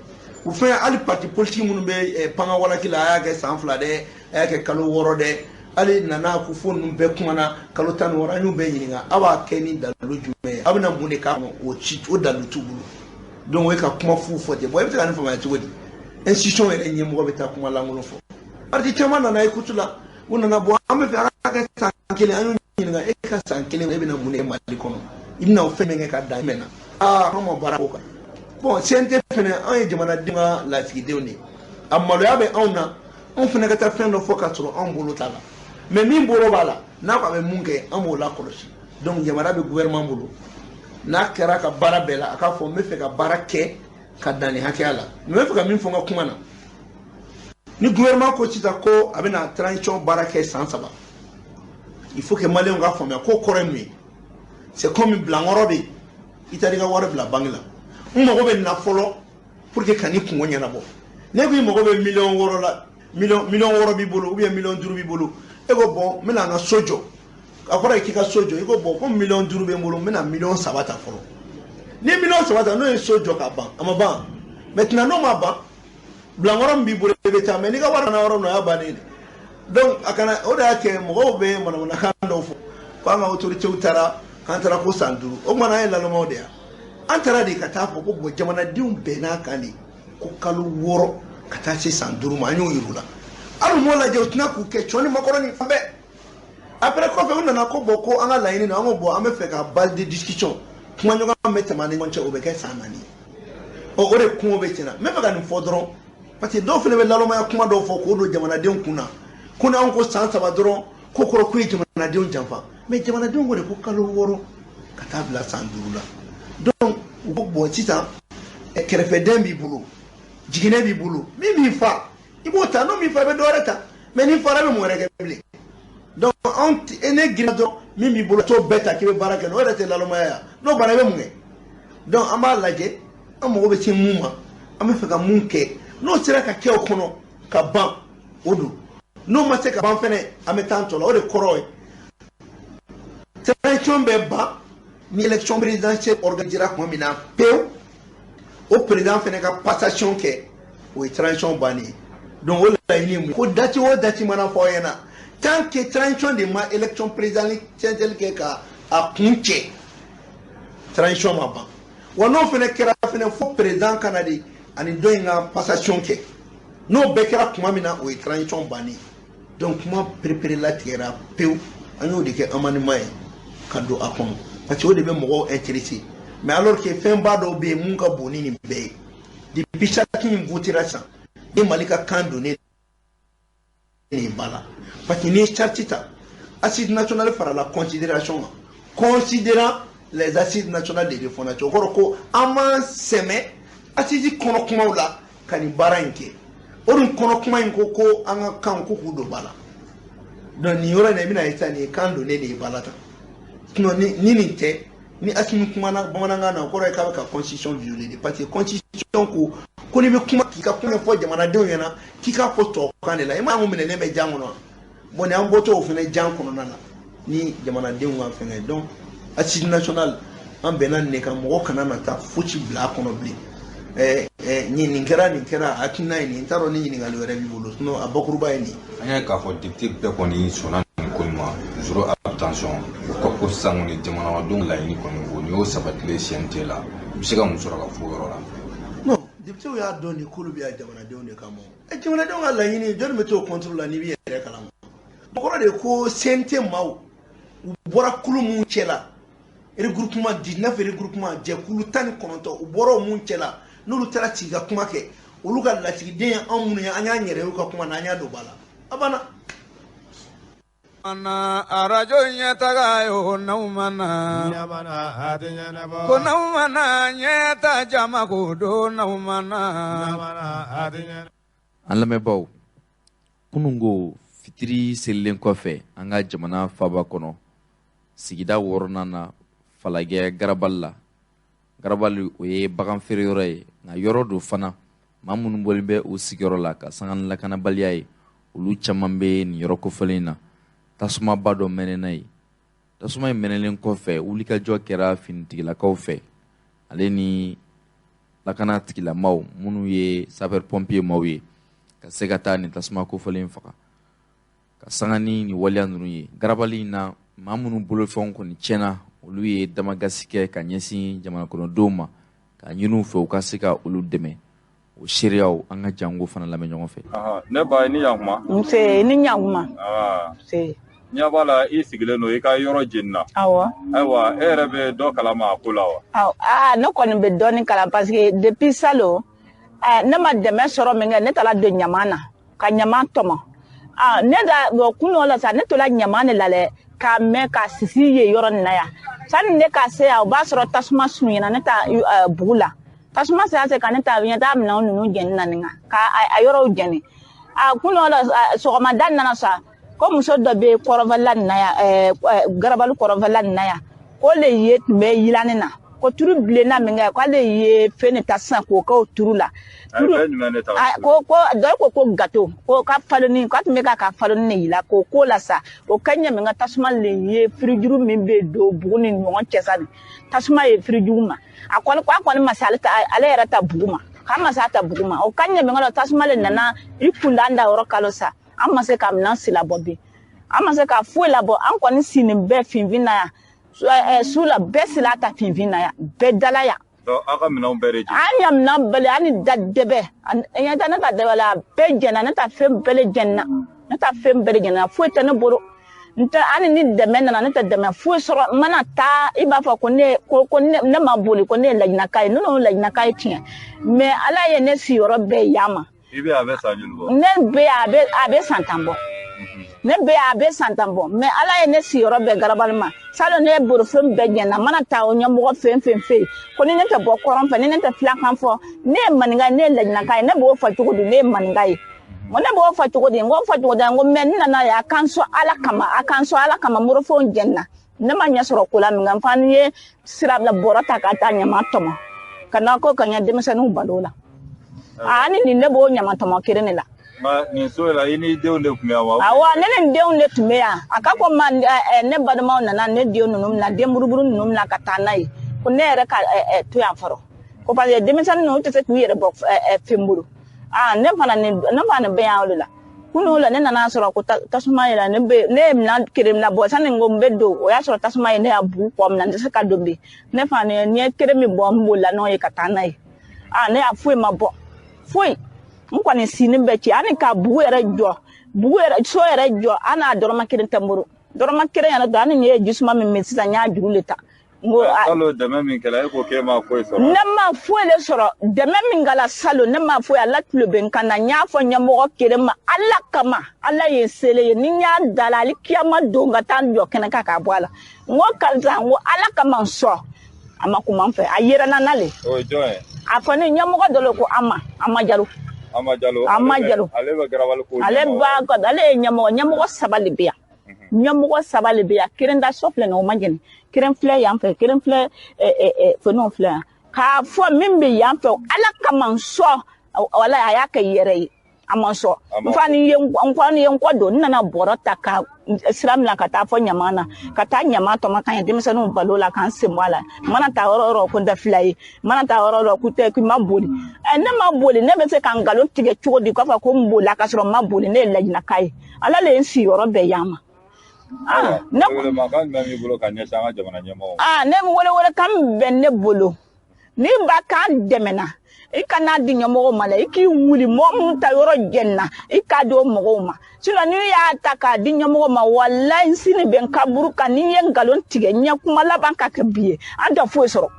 U fɛn, hali parti politique minnu bɛ panga walaki la, a y'a kɛ san 2 dɛ, a y'a kɛ kalo 6 dɛ, hali nana ko fo ninnu bɛɛ kumana kalo 16. An y'u bɛɛ ɲininka, aw b'a kɛ ni dalilu jumɛn ye? Aw bɛna mun de k'a kɔnɔ? O ci, o dalilu t'u bolo. Donc o ye ka kuma fu fɔ ten. Bon, e bɛ se ka nin faamuya cogo di? Institution yɛrɛ ɲɛmɔgɔ bɛ taa kuma lankolon fɔ. Parti caman nana écoute la, u nana bɔ, an bɛ fɛ a ka kɛ san 1. An y'u ɲininka, e ka san 1, e bɛna mun de kɛ Mali kɔnɔ? I bɛna o fɛn min kɛ ka dan jumɛn na? Aa, an ma baara k'o kan. Bon, CNT fɛnɛ, an ye jamanadenw ka lasigidenw de ye. A maloya bɛ anw na, anw fɛnɛ ka taa fɛn dɔ fɔ k'a sɔrɔ anw bolo t'a la. Mais min bolo b'a la, n'a ko a bɛ mun kɛ, an b'o lakɔlɔsi. Donc jamana bɛ gouvernement bolo, n'a kɛra ka baara bɛɛ la, a k'a fɔ n bɛ fɛ ka baara kɛ ka dan nin hakɛya la. Mais n bɛ fɛ ka min fɔ n ka kuma na, Ni gouvernement ko sisan ko a bɛna transition baara kɛ san 3, il faut que maliyɛnw k'a faamuya ko kɔrɔ ye mun ye. C'est comme bilankɔrɔ bɛ yen, i taara i ka wari bila banque la, n mago bɛ nin na fɔlɔ pour que ka nin kungo ɲɛnabɔ. Ne ko i mago bɛ miliyɔn 6 la, miliyɔn 6 b'i bolo ou bien miliyɔn 5 b'i bolo, e ko bon n bɛna n ka so jɔ. A kɔrɔ ye k'i ka so jɔ, i ko bon komi miliyɔn 5 bɛ n bolo, n bɛna miliyɔn 3 ta fɔlɔ. Ni ye miliyɔn 3 ta, n'o ye so jɔ ka ban, a ma ban. Maintenant n'o ma ban, bilankɔrɔ min b'i bolo i bɛ taa, mais n'i ka wari nana yɔrɔ min na, o y'a bannen ye. Donc a kana o de y'a kɛ mɔgɔw bɛ manamanakan dɔw fɔ ko an ka autorités taara, k'an taara ko san 5. O tuma an ye lalɔmaw de ye. An taara de ka taa fɔ ko bon jamanadenw bɛnn'a kan de ko kalo 6 ka taa se san 5 ma, an y'o yir'u la. Hali u m'o lajɛ, u tɛna k'u kɛ cɔni makɔrɔni fan bɛɛ. Après kɔfɛ u nana ko bon ko an ka laɲini na, an ko bon an bɛ fɛ ka base de discussion, kumaɲɔgɔnya bɛ tɛmɛ an ni ɲɔgɔn cɛ, o bɛ kɛ san 4 ye. Ɔ o de kungo bɛ tiɲɛna. N bɛ fɛ ka nin fɔ dɔrɔn parce que dɔw fana bɛ lalɔmaya kuma dɔw fɔ k'o don jamanadenw kun na, ko n'anw ko san 3 dɔrɔn ko kɔrɔ k'u ye jamanadenw janfa. Mais jamanadenw ko de ko kalo 6 ka taa bila san 5 la. Donc u ko bon sisan kɛrɛfɛdɛn b'i bolo, jiginɛ b'i bolo, min b'i fa i b'o ta, n'o min fa i bɛ dɔ wɛrɛ ta, mais n'i fara i bɛ mun wɛrɛ kɛ bilen? Donc anw ne girinna dɔrɔn min b'i bolo t'o bɛɛ ta k'i bɛ baara kɛ, n'o yɛrɛ tɛ lalɔmaya ye, n'o banna i bɛ mun kɛ? Donc an b'a lajɛ an mago bɛ se mun ma, an bɛ fɛ ka mun kɛ, n'o sera ka kɛ o kɔnɔ ka ban o don, n'o ma se ka ban fɛnɛ an bɛ taa an tɔ la. O de kɔrɔ ye transition bɛ ban ni élection présidentielle organisera tuma min na pewu, o président fɛnɛ ka passation kɛ, o ye transition bannen ye. Donc o laɲini ye mun ye? Ko date o date mana fɔ aw ɲɛna, tant que transition de ma élection présidentielle kɛ ka a kun cɛ, transition ma ban. Wa n'o fɛnɛ kɛra fɛnɛ, fo président ka na de ani dɔ in ka passation kɛ, n'o bɛɛ kɛra tuma min na, o ye transition bannen ye. Donc kuma perepere latigɛra pewu, an y'o de kɛ amendement ye ka don a kɔnɔ parce que o de bɛ mɔgɔw intéressé. Mais alors que fɛnba dɔw bɛ yen mun ka bon ni nin bɛɛ ye, depuis charte in votera sisan ni Mali ka kan donnen nin ba la, parce que n'i ye charte ta, assise nationale farala considération kan, considérant les assises nationales de refondation, o kɔrɔ ko an m'an sɛmɛ assise kɔnɔ kumaw la ka nin baara in kɛ. O dun kɔnɔ kuma in ko ko an ka kan ko k'u don ba la. Donc nin yɔrɔ in na i bɛna ye sisan nin ye kan donnen de ye ba la tan. Sinon ni nin tɛ, ni Assimi kumana bamanankan na, o kɔrɔ ye k'a bɛ ka constitution violer de, parce que constitution ko ko n'i bɛ kuma k'i ka kuma fɔ jamanadenw ɲɛna k'i k'a fɔ tubabukan de la. I m'a ye an minɛlen bɛ jan kɔnɔ, bon ni an bɔtɔ o fana jan kɔnɔna la ni jamanadenw ka fɛngɛ. Donc assise nationale an bɛnna nin de kan, mɔgɔ kana na taa fosi bila a kɔnɔ bilen. Nin kɛra nin kɛra hakilina ye nin, n t'a dɔn ni ɲininkali wɛrɛ b'i bolo, sinon a bakuruba ye nin. An y'a ye k'a fɔ député bɛɛ kɔni sɔnna nin ko in ma, zéro abstention. O kɔ ko sisan kɔni jamanadenw laɲini kɔni o nin y'o sabatilen CNT la, i bɛ se ka mun sɔrɔ ka fɔ o yɔrɔ la? Non, député y'a dɔn de k'olu bɛ yan jamanadenw de kama. Jamanadenw ka laɲini, jɔnni bɛ t'o contre la n'i b'i yɛrɛ kalama? O kɔrɔ de ko CNT maaw u bɔra kulu mun cɛ la, regroupement 19, regroupement jɛkulu 19, u bɔra o mun cɛ la, n'olu taara sigi ka kuma kɛ, olu ka lasigiden ye anw minnu ye, an y'an yɛrɛ y'u ka kuma na, an y'a don ba la, a banna. Mana arajo ɲɛtaga ye o n'aw mana ko n'aw mana ɲɛta jama ko don n'aw mana. An lamɛnbaaw, kununko fitiri selilen kɔfɛ an ka jamana faaba kɔnɔ, sigida 6nan na, Falajɛ Garabali la. Garabali o ye bagan feere yɔrɔ ye, nka yɔrɔ do fana maa minnu bɔlen bɛ u sigiyɔrɔ la ka sanga ni lakanabaliya ye, olu caman bɛ nin yɔrɔ kofɔlen in na. Tasumaba dɔ mɛnɛna yen. Tasuma in mɛnɛlen kɔfɛ, wulikajɔ kɛra finitigilakaw fɛ ale ni lakana tigilamaw minnu ye sapeur pompier maaw ye, ka se ka taa nin tasuma kofɔlen faga ka sanga ni nin waleya ninnu ye. Garabali in na, maa minnu bolofɛnw kɔni tiɲɛna, olu ye damagasi kɛ ka ɲɛsin jamana kɔnɔdenw ma ka ɲini u fɛ u ka se ka olu dɛmɛ. O seereyaw an ka jango fana lamɛn ɲɔgɔn fɛ. Ne ba, ni ɲankuma. Nse, ni ɲankuma. Nse. Ɲɛ b'a la i sigilen don, i ka yɔrɔ jenina. Awɔ. Ayiwa, e yɛrɛ bɛ dɔ kalama a ko la wa? Awɔ, aa ne kɔni bɛ dɔɔnin kalan parce que depuis salon ne ma dɛmɛ sɔrɔ min kɛ, ne taara don ɲaman na ka ɲaman tɔmɔ. Ne da kunun la sa, ne tola ɲaman de la dɛ, k'a mɛn ka sisi ye yɔrɔ nin na yan. Sani ne ka se yan, o b'a sɔrɔ tasuma surunyana ne ta bugu la. Tasuma sera se ka ne ta ɲɛ taa minɛnw ninnu jɛni na nin kan, ka a yɔrɔw jɛni. A kunun la sɔgɔmada nana sa ko muso dɔ bɛ kɔrɔnfɛla nin na yan, garabali kɔrɔnfɛla nin na yan, ko le ye tun bɛ yilanni na, ko turu bilenna min kɛ, k'ale ye fɛn de ta sisan k'o kɛ o turu la. Ko dɔ ko gato ko ka faloni, k'a tun bɛ ka faloni de yira k'o ko la sa. O ka ɲɛ min ka tasuma le ye firijuru min bɛ don bugu ni ɲɔgɔn cɛ sa, tasuma ye firijugu ma. A kɔni ma se ale yɛrɛ ta bugu ma, k'a ma se a ta bugu ma. O ka ɲɛ min ka tasuma le nana i kundan da yɔrɔ kalo sa, an ma se ka minɛn si labɔ bi, an ma se ka foyi labɔ. An kɔni sini bɛɛ finfin na yan, su la bɛɛ sila ta finfin na yan, bɛɛ dala yan. Aw ka minɛnw bɛɛ de jɛnna? An ya minɛn bɛɛ, an ni da dɛbɛ, ɲɛ tɛ ne ta dɛbɛ la, a bɛɛ jɛnna. Ne ta fɛn bɛɛ de jɛnna, ne ta fɛn bɛɛ de jɛnna, foyi tɛ ne bolo. N tɛ hali ni dɛmɛ nana, ne tɛ dɛmɛ foyi sɔrɔ. N mana taa i b'a fɔ ko ne ko ne ma boli, ko ne ye laɲinaka ye. Ne n'o laɲinaka ye tiɲɛ, mais Ala ye ne sigiyɔrɔ bɛɛ yan ma. I bɛ a bɛ san joli bɔ? Ne bɛ a bɛ san 10 bɔ. Ne bɛ a bɛ san 10 bɔ, mais Ala ye ne sigiyɔrɔ bɛɛ garabali ma. Salon ne ye bolofɛn bɛɛ jɛnna, n mana taa o ɲɛmɔgɔ fɛn fɛn fɛ yen, ko ni ne tɛ bɔ kɔrɔn fɛ, ni ne tɛ filakan fɔ, ne ye maninka ye, ne ye laɲinaka ye, ne b'o fɔ cogo di? Ne ye maninka ye, n ko ne b'o fɔ cogo di? N ko fɔ cogo di? N ko mais n nana yan, a k'an sɔn Ala kama, a k'an sɔn Ala kama. Morofɛnw jɛnna, ne ma ɲɛ sɔrɔ ko la min kan, n fana ye sira bila bɔrɔ ta ka taa ɲama tɔmɔ ka na ko ka ɲɛ denmisɛnninw balo la. Ani nin ne b'o ɲama tɔmɔ kelen de la. Nin so la, i ni denw de tun bɛ yan wa? Awɔ, ne ni n denw de tun bɛ yan. A ka ko ma ne balimaw nana ne denw ninnu minɛ, den buruburu ninnu minɛ ka taa n'a ye, ko ne yɛrɛ ka to yan fɔlɔ, ko parce que denmisɛnnin ninnu tɛ se k'u yɛrɛ bɔ fɛn bolo. Ne fana bɛ yan o de la. Kunun la ne nana sɔrɔ ko tasuma yɛlɛ, ne ye minɛn kelen minɛ bɔ sani n ko n bɛ don, o y'a sɔrɔ tasuma ye ne y'a bu kɔ minɛ, n tɛ se ka don bi. Ne fana n ye kelen min bɔ, n bolila n'o ye ka taa n'a ye. Ne y'a foyi ma bɔ, foyi. N kɔni sini bɛ ci, ani ka bugu yɛrɛ jɔ, bugu yɛrɛ so yɛrɛ jɔ, an n'a dɔrɔmɛ kelen tɛ n bolo, dɔrɔmɛ kelen yɛrɛ don. Ani nin ye jisuma min min sisan, n y'a juru de ta. N ko salon dɛmɛ min kɛra, e ko k'e ma foyi sɔrɔ? Ne ma foyi de sɔrɔ dɛmɛ min kɛra salon, ne ma foyi. Ala tulo bɛ n kan na, n y'a fɔ ɲɛmɔgɔ kelen ma, Ala kama, Ala ye sele ye, ni n y'a da la hali kiyama don ka taa n jɔ kɛnɛ kan k'a bɔ a la. N ko karisa, n ko Ala kama n sɔn. A ma kuma n fɛ, a yɛrɛ na le. O ye jɔn ye? A fɔ ne ɲɛmɔgɔ dɔ le ko Ama Jalo. Ama Jalo. Ama Jalo. Ale bɛ garabali ko. Ale b'a ale ye ɲɛmɔgɔ saba de bɛ yan. Ɲɛmɔgɔ saba de bɛ yan. Kelen da so filɛ nin ye, o ma jɛni. Kelen filɛ yan fɛ, kelen filɛ fɛnw filɛ yan. K'a fɔ min bɛ yan fɛ, Ala kama n sɔn, wala a y'a kɛ yɛrɛ ye. A ma sɔn. N fa ni ye n kɔ don, n nana bɔrɔ ta ka sira minɛ ka taa fɔ ɲama na, ka taa ɲama tɔmɔ ka ɲɛ denmisɛnninw balo la, k'an sen bɔ a la. N mana taa yɔrɔ o yɔrɔ, ko n tɛ fila ye. N mana taa yɔrɔ o yɔrɔ, ko tɛ k'i ma boli. Ne ma boli, ne bɛ se ka nkalon tigɛ cogo di k'a fɔ ko n bolila ka sɔrɔ n ma boli? Ne ye laɲinaka ye. Ala le ye n sigiyɔrɔ bɛɛ yan ma. Ne welemakan jumɛn b'i bolo ka ɲɛsin an ka jamana ɲɛmɔgɔw ma? Ne welewelekan min bɛ ne bolo, ni ba k'an dɛmɛna, i kana di ɲɛmɔgɔw ma dɛ, i k'i wuli mɔgɔ minnu ta yɔrɔ jɛnna, i k'a di o mɔgɔw ma. Sinon n'i y'a ta k'a di ɲɛmɔgɔ ma, walayi n sini bɛ n kaburu kan, ni n ye nkalon tigɛ, n ye kuma laban ka kɛ bi ye, an tɛ foyi sɔrɔ.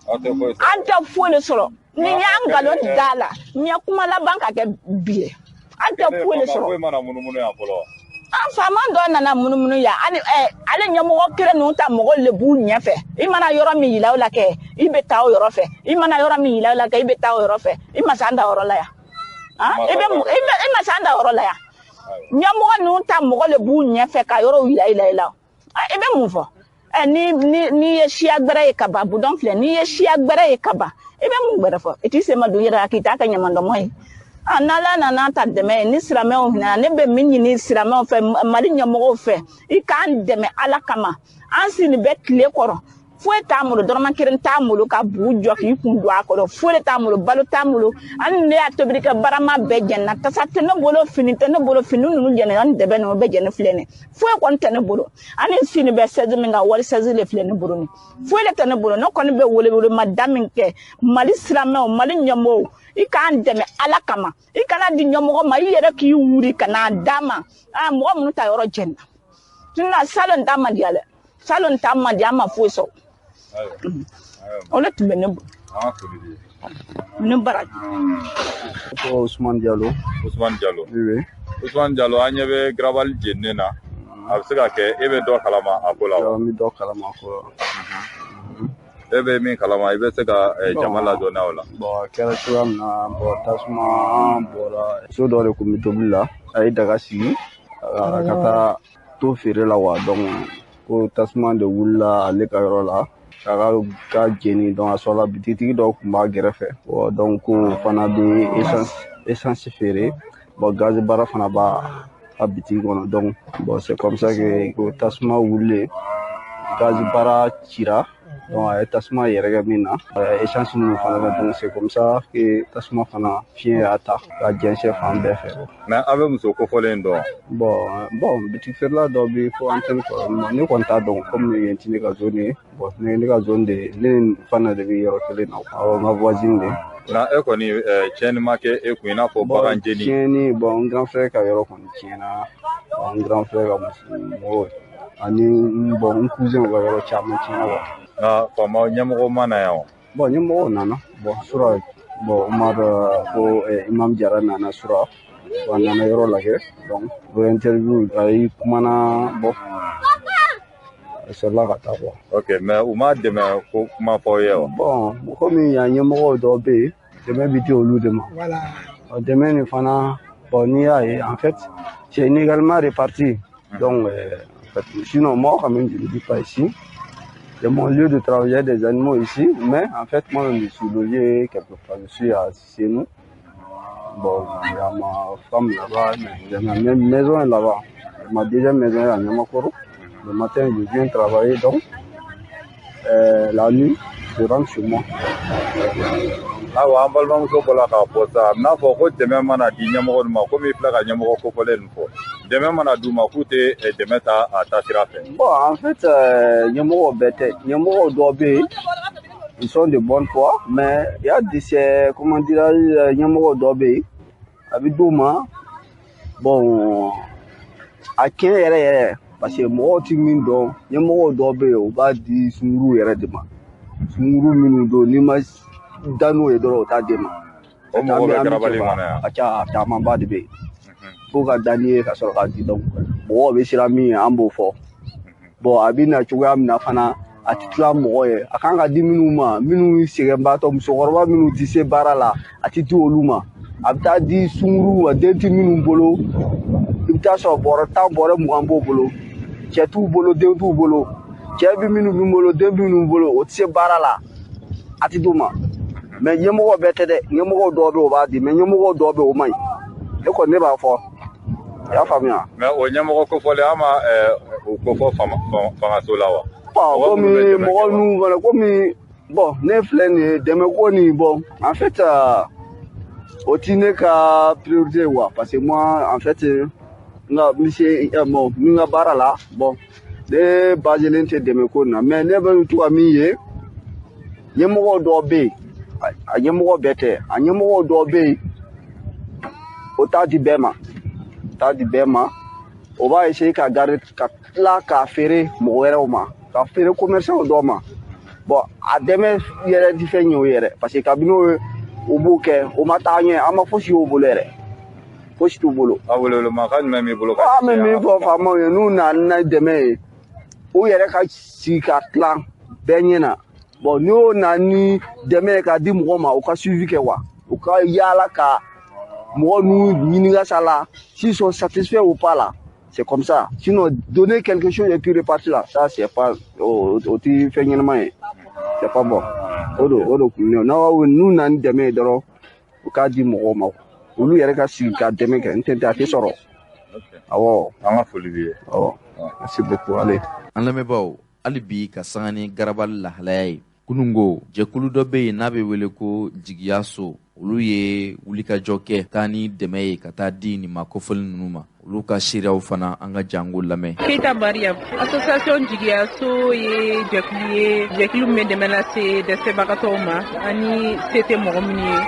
An tɛ foyi de sɔrɔ. Ni n y'a nkalon da la, n ye kuma laban ka kɛ bi ye, an tɛ foyi de sɔrɔ. Foyi mana munumunu yan fɔlɔ. An faama dɔ nana munumunu yan, ani ale ɲɛmɔgɔ kelen ninnu ta mɔgɔ le b'u ɲɛfɛ. I mana yɔrɔ min yira o la kɛ, i bɛ taa o yɔrɔ fɛ. I mana yɔrɔ min yira o la kɛ, i bɛ taa o yɔrɔ fɛ. I ma s'an da yɔrɔ la yan. I ma s'an da yɔrɔ la yan. Ɲɛmɔgɔ ninnu ta mɔgɔ le b'u ɲɛfɛ ka yɔrɔw yira i la. I bɛ mun fɔ? N'i ye siya gbɛrɛ ye ka ban, budɔn filɛ, n'i ye siya gbɛrɛ ye ka ban, i bɛ mun gbɛrɛ fɔ? I t'i sen ma don i yɛrɛ la k'i t'a kɛ ɲamandɔmɔ ye. N'Ala nana ta dɛmɛ ye, ni silamɛw hinɛna, ne bɛ min ɲini silamɛw fɛ, Mali ɲɛmɔgɔw fɛ, i k'an dɛmɛ Ala kama. An sini bɛ tile kɔrɔ, foyi t'an bolo, dɔrɔmɛ kelen t'an bolo ka bugu jɔ k'i kun don a kɔrɔ, foyi t'an bolo, balo t'an bolo. Hali ne y'a tobili kɛ barama bɛɛ jɛnna, tasa tɛ ne bolo, fini tɛ ne bolo, fini ninnu jɛnna, ani dɛbɛ ninnu bɛɛ jɛnni filɛ nin ye, foyi kɔni tɛ ne bolo. Hali n sini bɛ sɛzi min kan, wari sɛzi de filɛ ne bolo nin, foyi de tɛ ne bolo. Ne kɔni bɛ welewelema da min kɛ Mali silamɛw, Mali ɲɛmɔgɔw, i k'an dɛmɛ Ala kama. I kana di ɲɛmɔgɔ ma, i yɛrɛ k'i wuli ka n'a d'a ma. Mɔgɔ minnu ta yɔrɔ jɛnna, sinon salon ta ma diya dɛ, salon ta ma diya, an ma foyi sɔrɔ. O de tun bɛ ne bolo. Ne baraji. Tɔgɔ Ousmane Diallo. Ousmane Diallo. Oui. Ousmane Diallo, an ɲɛ bɛ garabali jeninen na. A bɛ se ka kɛ e bɛ dɔ kalama a ko la wa? N bɛ dɔ kalama a ko la. E bɛ min kalama, i bɛ se ka jama ladɔnniya o la. Bon, a kɛra cogoya min na, bon, tasuma bɔra So dɔ de kun bɛ tobili la, a ye daga sigi a ka taa to feere la wa. Donc ko tasuma de wulila ale ka yɔrɔ la k'a ka jeni. Donc a sɔrɔla bitigitigi dɔw tun b'a gɛrɛfɛ. Donc ko fana bɛ essence feere, bon gaz baara fana b'a a bitigi kɔnɔ. Donc bon, c'est comme ça que ko tasuma wulilen, gaz baara cira. Donc a ye tasuma yɛrɛkɛ min na, essence ninnu fana bɛ. Donc c'est comme ça que tasuma fana fiɲɛ y'a ta ka jɛnsɛn fan bɛɛ fɛ. Mais aw bɛ muso kofɔlen dɔn? Bon, bitigi feerela dɔ bɛ fo antenne kɔrɔ, ne kɔni t'a dɔn, komi yen ti ne ka zone ye. Bon, ne ka zone de, ne ni fana de bɛ yɔrɔ kelen na, awɔ, n ka voisine de. Nka e kɔni, tiɲɛni ma kɛ e kun i n'a fɔ bagan jeni? Tiɲɛni, bon, n grand frère ka yɔrɔ kɔni tiɲɛna, n grand frère ka mɔgɔw ani bon n cousin ka yɔrɔ caman tiɲɛna wa. Nka faama ɲɛmɔgɔ ma na yan wa? Bon, ɲɛmɔgɔw nana. Bon, sura, bon, Umar ko Imam Jara nana sura, bon, a nana yɔrɔ lajɛ. Donc o interview, a yi kumana, bon, a sɔrɔla ka taa quoi. Ok, mais u ma dɛmɛ ko kuma fɔ aw ye wa? Bon, komi yan ɲɛmɔgɔw dɔw bɛ yen, dɛmɛ bi di olu de ma. Voilà. Dɛmɛ nin fana, bon, n'i y'a ye, en fait, c'est inégalement réparti. Donc en fait, sinon moi quand même, je ne vis pas ici. C'est mon lieu de travail, il y a des animaux ici, mais en fait, moi, je suis logé quelque part, je suis à Sénou. Bon, il y a ma femme là-bas, il y a ma même maison là-bas. Ma deuxième maison est à Niamakoro. Le matin, je viens travailler, donc la nuit, je rentre chez moi. Ayiwa, an balimamuso bɔra k'a fɔ sa, a bɛna fɔ ko dɛmɛ mana di ɲɛmɔgɔ ma, komi i filɛ ka ɲɛmɔgɔ kofɔlen nin fɔ, dɛmɛ mana d'u ma, k'u tɛ dɛmɛ ta a taasira fɛ. Bon, en fait, ɲɛmɔgɔ bɛɛ tɛ, ɲɛmɔgɔ dɔw bɛ yen, ils sont de bonne foi, mais il y a des, comment dirais-je, ɲɛmɔgɔ dɔw bɛ yen, a bɛ d'u ma, bon, a tiɲɛ yɛrɛ yɛrɛ, parce que mɔgɔw ti min dɔn, ɲɛmɔgɔ dɔw bɛ yen, u b'a di sunkuru yɛrɛ de ma. Sunkuru minnu don, n'i ma da n'o ye dɔrɔn, o t'a d'e ma. O mɔgɔ bɛ garabali kɔnɔ yan? A ca, a camanba de bɛ yen. Fo ka da n'i ye ka sɔrɔ k'a di. Donc mɔgɔw bɛ siran min ye, an b'o fɔ. Bon, a bɛ na cogoya min na fana, a tɛ tila mɔgɔ ye. A kan ka di minnu ma, minnu sɛgɛnbaatɔ, musokɔrɔba minnu tɛ se baara la, a tɛ di olu ma. A bɛ taa di sunkuru ma, den tɛ minnu bolo. I bɛ taa sɔrɔ bɔrɔ 10, bɔrɔ 20 b'o bolo, cɛ t'u bolo, den t'u bolo, cɛ bɛ minnu bolo, den bɛ minnu bolo, o tɛ se baara la, a tɛ d'u ma. Mais ɲɛmɔgɔ bɛɛ tɛ dɛ, ɲɛmɔgɔ dɔw bɛ yen, o b'a di, mais ɲɛmɔgɔ dɔw bɛ yen, o man ɲi. Ne kɔni, ne b'a fɔ, i y'a faamuya. Mais o ɲɛmɔgɔ kofɔlen, an ma o kofɔ fangaso la wa? Bon, komi mɔgɔ ninnu fana, komi bon, ne filɛ nin ye, dɛmɛ ko nin, bon, en fait, o ti ne ka priorité quoi, parce que moi, en fait, n ka n bɛ se, bon, n ka baara la, bon, ne baselen tɛ dɛmɛ ko nin na. Mais ne bɛ to ka min ye, ɲɛmɔgɔ dɔw bɛ yen, a ɲɛmɔgɔ bɛɛ tɛ, a ɲɛmɔgɔ dɔw bɛ yen, o t'a di bɛɛ ma, t'a di bɛɛ ma. O b'a essayer ka garder, ka tila k'a feere mɔgɔ wɛrɛw ma, ka feere commerçant dɔw ma. Bon, a dɛmɛ yɛrɛ ti fɛn ɲɛ o yɛrɛ, parce que kabini o o b'o kɛ, o ma taa ɲɛ, an ma fosi y'o bolo yɛrɛ, fosi t'u bolo. A welewelemakan jumɛn b'i bolo ka An bɛ min fɔ faamaw ye, n'u nana ni dɛmɛ ye, u yɛrɛ ka sigi ka tilan bɛɛ ɲɛna. Bon, n'o nana ni dɛmɛ ye k'a di mɔgɔ ma, u ka suivi kɛ wa, u ka yaala ka mɔgɔ ninnu ɲininka sa la, s'ils sont satisfaits ou pas là. C'est comme ça. Sinon, donner quelque chose et puis repartir là, ça c'est pas, o ti fɛn ɲɛnama ye, c'est pas bon. O de kun ye n'aw n'u nana ni dɛmɛ ye dɔrɔn, u k'a di mɔgɔw ma, olu yɛrɛ ka sigi ka dɛmɛ kɛ, n tɛ a tɛ sɔrɔ. Awɔ. An ka foli b'i ye. Awɔ, merci beaucoup, allez. An lamɛnbaaw, hali bi ka sanga ni garabali lahalaya ye, kunungo jɛkulu dɔ bɛ yen n'a bɛ wele ko Jigiya So, olu ye wulikajɔ kɛ taa ni dɛmɛ ye ka taa di nin ma kofɔli ninnu ma. Olu ka seereyaw fana, an ka jango lamɛn. Keita Mariam, association Jigiyaso ye jɛkulu ye, jɛkulu min bɛ dɛmɛ lase dɛsɛbagatɔw ma ani se tɛ mɔgɔ minnu ye.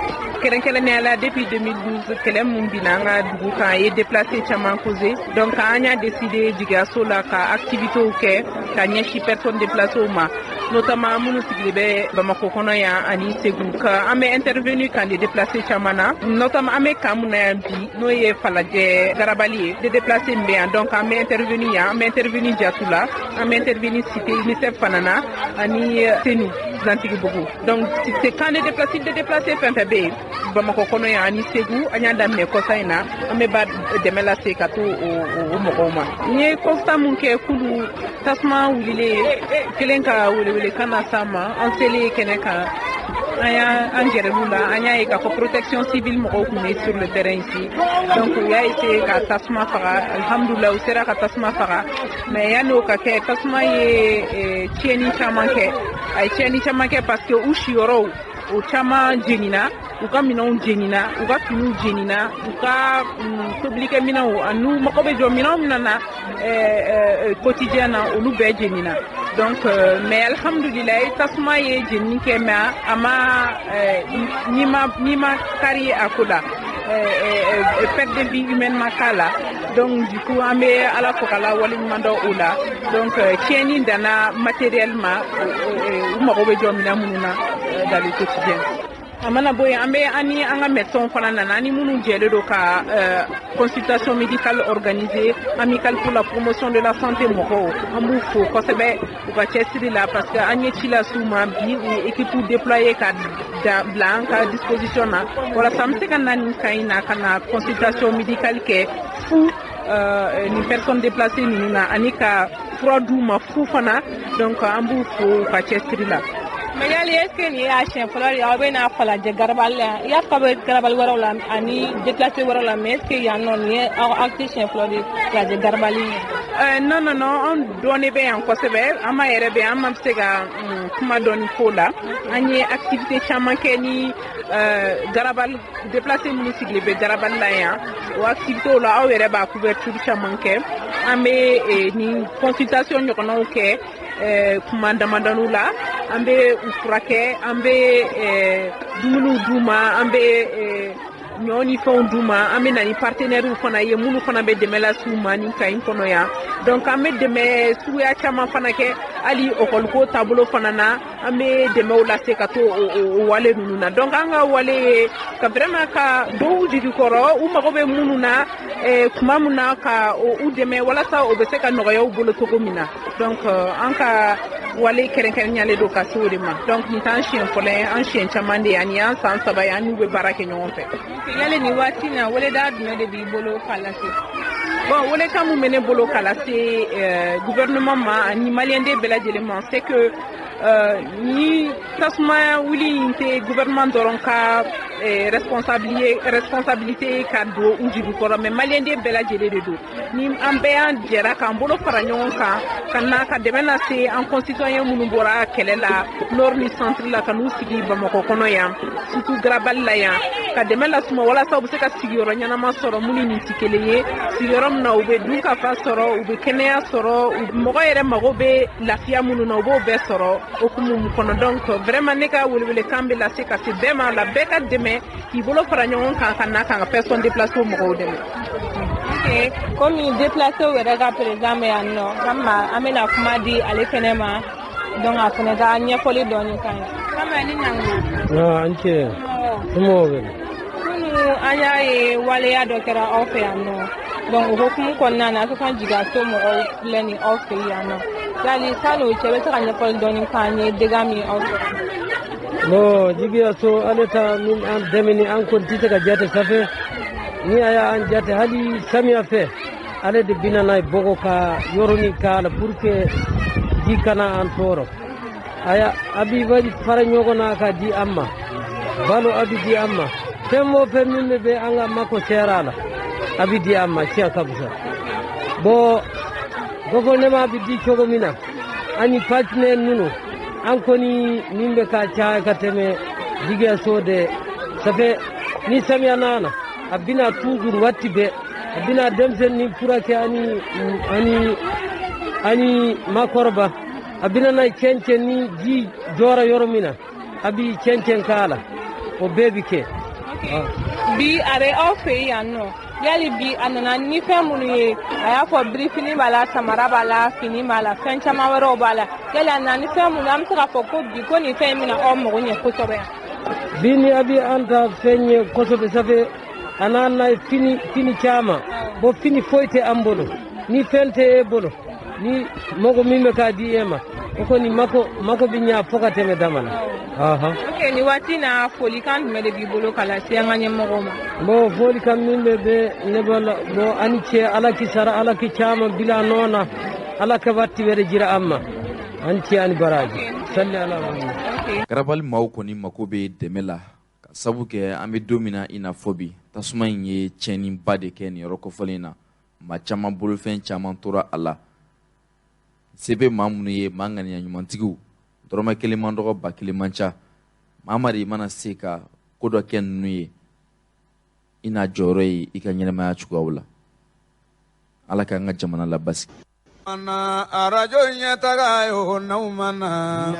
Kɛrɛnkɛrɛnnenya la, depuis 2012, kɛlɛ mun binna an ka dugu kan, a ye déplacé caman causé. Donc an y'a décidé Jigiyaso la ka activitéw kɛ ka ɲɛsin personnes déplacées ma, notamment minnu sigilen bɛ Bamako kɔnɔ yan ani Segu. Ka an bɛ intervenu camp de déplacé caman na, notamment an bɛ camp mun na yan bi, n'o ye Falajɛ garabali ye, de déplacé min bɛ yan. Donc an bɛ intervenu yan, an bɛ intervenu Jatula, an bɛ intervenu cité UNICEF fana na ani Senu. Zantigibugu. Donc c'est camp de déplacés, de déplacés fɛn fɛn bɛ yen Bamakɔ kɔnɔ yan ani Segu, an y'a daminɛ kɔsa in na, an bɛ ba dɛmɛ lase ka to o mɔgɔw ma. N ye constat mun kɛ kulu, tasuma wulilen kelen ka welewelekan na s'an ma, an selen kɛnɛ kan, an y'a an gɛrɛl'u la, an y'a ye k'a fɔ protection civile mɔgɔw tun bɛ sur le terrain ici. Donc u y'a essayer ka tasuma faga, alhamdulilah, u sera ka tasuma faga. Mais yanni o ka kɛ, tasuma ye tiɲɛni caman kɛ. A ye tiɲɛni caman kɛ parce que u siyɔrɔw, o caman jenina, u ka minɛnw jenina, u ka finiw jenina, u ka tobilikɛminɛnw ani mago bɛ jɔ minɛnw min na quotidien na, olu bɛɛ jenina. Donc mais alhamdulilayi, tasuma ye jenini kɛ, mais a ma ni ma kari a ko la, perte de vie humaine ma k'a la. Donc du coup, an bɛ Ala fo k'Ala waleɲuman dɔn o la. Donc tiɲɛni danna matériel ma, u mago bɛ jɔ minɛn minnu na dans le quotidien. A mana bɔ yen, an bɛ an ni an ka médecins fana nana, ani minnu jɛlen don ka consultation médicale organisée, Amicale pour la promotion de la santé mɔgɔw, an b'u fo kosɛbɛ u ka cɛsiri la, parce que an ye ci lase u ma bi, u ye équipe déployer ka da bila an ka disposition na walasa an bɛ se ka na nin camp in na ka na consultation médicale kɛ fu nin personne déplacée ninnu na, ani ka fura d'u ma fu fana. Donc an b'u fo u ka cɛsiri la. Mais yali, est ce que nin y'a siɲɛ fɔlɔ de ye aw bɛ na Falajɛ garabali la? I y'a fɔ aw bɛ garabali wɛrɛw la ani déplacé wɛrɛw la, mais est ce que yan nɔ, nin ye aw acte siɲɛ fɔlɔ de ye Falajɛ garabali ye? Non, non, non, an dɔɔnin bɛ yan kosɛbɛ. An ma yɛrɛ bɛ an ma se ka kuma dɔɔni f'o la. An ye activité caman kɛ ni garabali déplacé minnu sigilen bɛ garabali la yan. O activité la, aw yɛrɛ b'a couverture caman kɛ. An bɛ nin consultation ɲɔgɔnnaw kɛ kuma damadɔniw la, an bɛ u furakɛ, an bɛ dumuniw d'u ma, an bɛ ɲɔ ni fɛnw d'u ma. An bɛ na ni partenaires fana ye minnu fana bɛ dɛmɛ lase u ma nin camp in kɔnɔ yan. Donc an bɛ dɛmɛ suguya caman fana kɛ, hali ɔkɔliko taabolo fana na, an bɛ dɛmɛw lase ka to o wale ninnu na. Donc an ka wale ye ka vraiment ka dɔw jigi kɔrɔ, u mago bɛ minnu na kuma min na, ka u dɛmɛ walasa o bɛ se ka nɔgɔya u bolo cogo min na. Donc an ka wale kɛrɛnkɛrɛnyalen don ka se o de ma. Donc nin t'an siɲɛ fɔlɔ ye, an siɲɛ caman de ye, ani an san 3 ye an n'u bɛ baara kɛ ɲɔgɔn fɛ. Yali, nin waati in na, weleda jumɛn de b'i bolo k'a lase? Bon, welekan mun bɛ ne bolo k'a lase gouvernement ma ani maliyɛnden bɛɛ lajɛlen ma, c'est que ni tasuma wuli in tɛ gouvernement dɔrɔn ka responsabilité ka don u jigi kɔrɔ, mais maliyɛnden bɛɛ lajɛlen de don. Ni an bɛɛ y'an jɛra k'an bolo fara ɲɔgɔn kan ka na ka dɛmɛ lase an concitoyen minnu bɔra kɛlɛ la nord ni centre la ka n'u sigi Bamakɔ kɔnɔ yan, surtout garabali la yan, ka dɛmɛ las'u ma walasa u bɛ se ka sigiyɔrɔ ɲɛnama sɔrɔ minnu ni nin tɛ kelen ye, sigiyɔrɔ min na u bɛ dun ka fa sɔrɔ, u bɛ kɛnɛya sɔrɔ, mɔgɔ yɛrɛ mago bɛ lafiya minnu na, u b'o bɛɛ sɔrɔ hokumu kɔnɔ. Donc vraiment, ne ka welewelekan bɛ lase ka se bɛɛ ma la, bɛɛ ka dɛmɛ k'i bolo fara ɲɔgɔn kan ka na k'an ka personne déplacée mɔgɔw dɛmɛ. Ok, komi déplacé yɛrɛ ka président bɛ yan nɔ, an bɛna kuma di ale fɛnɛ ma, donc a fɛnɛ ka ɲɛfɔli dɔɔni k'an ye. Kama ni ɲankuma. Ah, an ce. Somɔgɔw bɛ? Kunu an y'a ye waleya dɔ kɛra aw fɛ yan nɔ, donc o hokumu kɔnɔna na, association Jigiyaso mɔgɔw filɛ nin aw fɛ yan nɔ. Yali, san'o cɛ, i bɛ se ka ɲɛfɔli dɔɔni k'an ye dégâts min aw sɔrɔ? Bon, Jigiyaso ale ta min an dɛmɛ ni an kɔni tɛ se ka jate safe ni a y'an jate. Hali samiya fɛ, ale de bina n'a ye bɔgɔ ka yɔrɔnin k'a la pour que ji kana an tɔɔrɔ. Aya a bi bari fara ɲɔgɔn na ka di an ma, balo a bi di an ma, fɛn o fɛn min bɛ an ka mako sera a la, a bi di an ma. Tiɲɛ ka fisa. Bon, gouvernement bi di cogo min na ani partenaire ninnu, an kɔni min bɛ ka caya ka tɛmɛ Jigiyaso de. Ça fait ni samiya nana, a bina toujours, waati bɛɛ a bina denmisɛnnin furakɛ ani makɔrɔba. A bina na cɛncɛn ni ji jɔra yɔrɔ min na, a bi cɛncɛn k'a la, o bɛɛ bi kɛ. Bi a bɛ aw fɛ yan nɔ. Yali, bi a nana ni fɛn minnu ye, a y'a fɔ birifini b'a la, samara b'a la, fini b'a la, fɛn caman wɛrɛw b'a la. Yali, a nana ni fɛn minnu, an bɛ se k'a fɔ ko bi ko nin fɛn in bɛna aw mago ɲɛ kosɛbɛ? Bi ni a bi an ta fɛn ye kosɛbɛ. Safe a n'a na fini caman. Bon, fini foyi tɛ an bolo, ni fɛn tɛ e bolo, ni mɔgɔ min bɛ k'a di e ma. O kɔni mako mako bɛ ɲa fo ka tɛmɛ dama na. Ok, nin waati na, folikan jumɛn de b'i bolo ka lase an ka ɲɛmɔgɔw ma? Bon, folikan min bɛ bɛ ne bolo, bon, ani cɛ, Ala k'i sara, Ala k'i caman bila nɔ na, Ala ka waati wɛrɛ jira an ma. An cɛ ani baraji, salli ala Muhammad. Garabali maaw kɔni mako bɛ dɛmɛ la, ka sabu kɛ an bɛ don min na i n'a fɔ bi, tasuma in ye tiɲɛniba de kɛ nin yɔrɔ kofɔlen na. Maa caman bolofɛn caman tora a la. Se bɛ maa minnu ye, maa ŋaniya ɲumantigiw, dɔrɔmɛ kelen man dɔgɔ, 1000 man ca. Maa ma de mana se ka ko dɔ kɛ ninnu ye, i n'a jɔyɔrɔ ye i ka ɲɛnɛmaya cogoyaw la. Ala k'an ka jamana labasigi. Mana arajo ɲɛtaga ye o, n'aw mana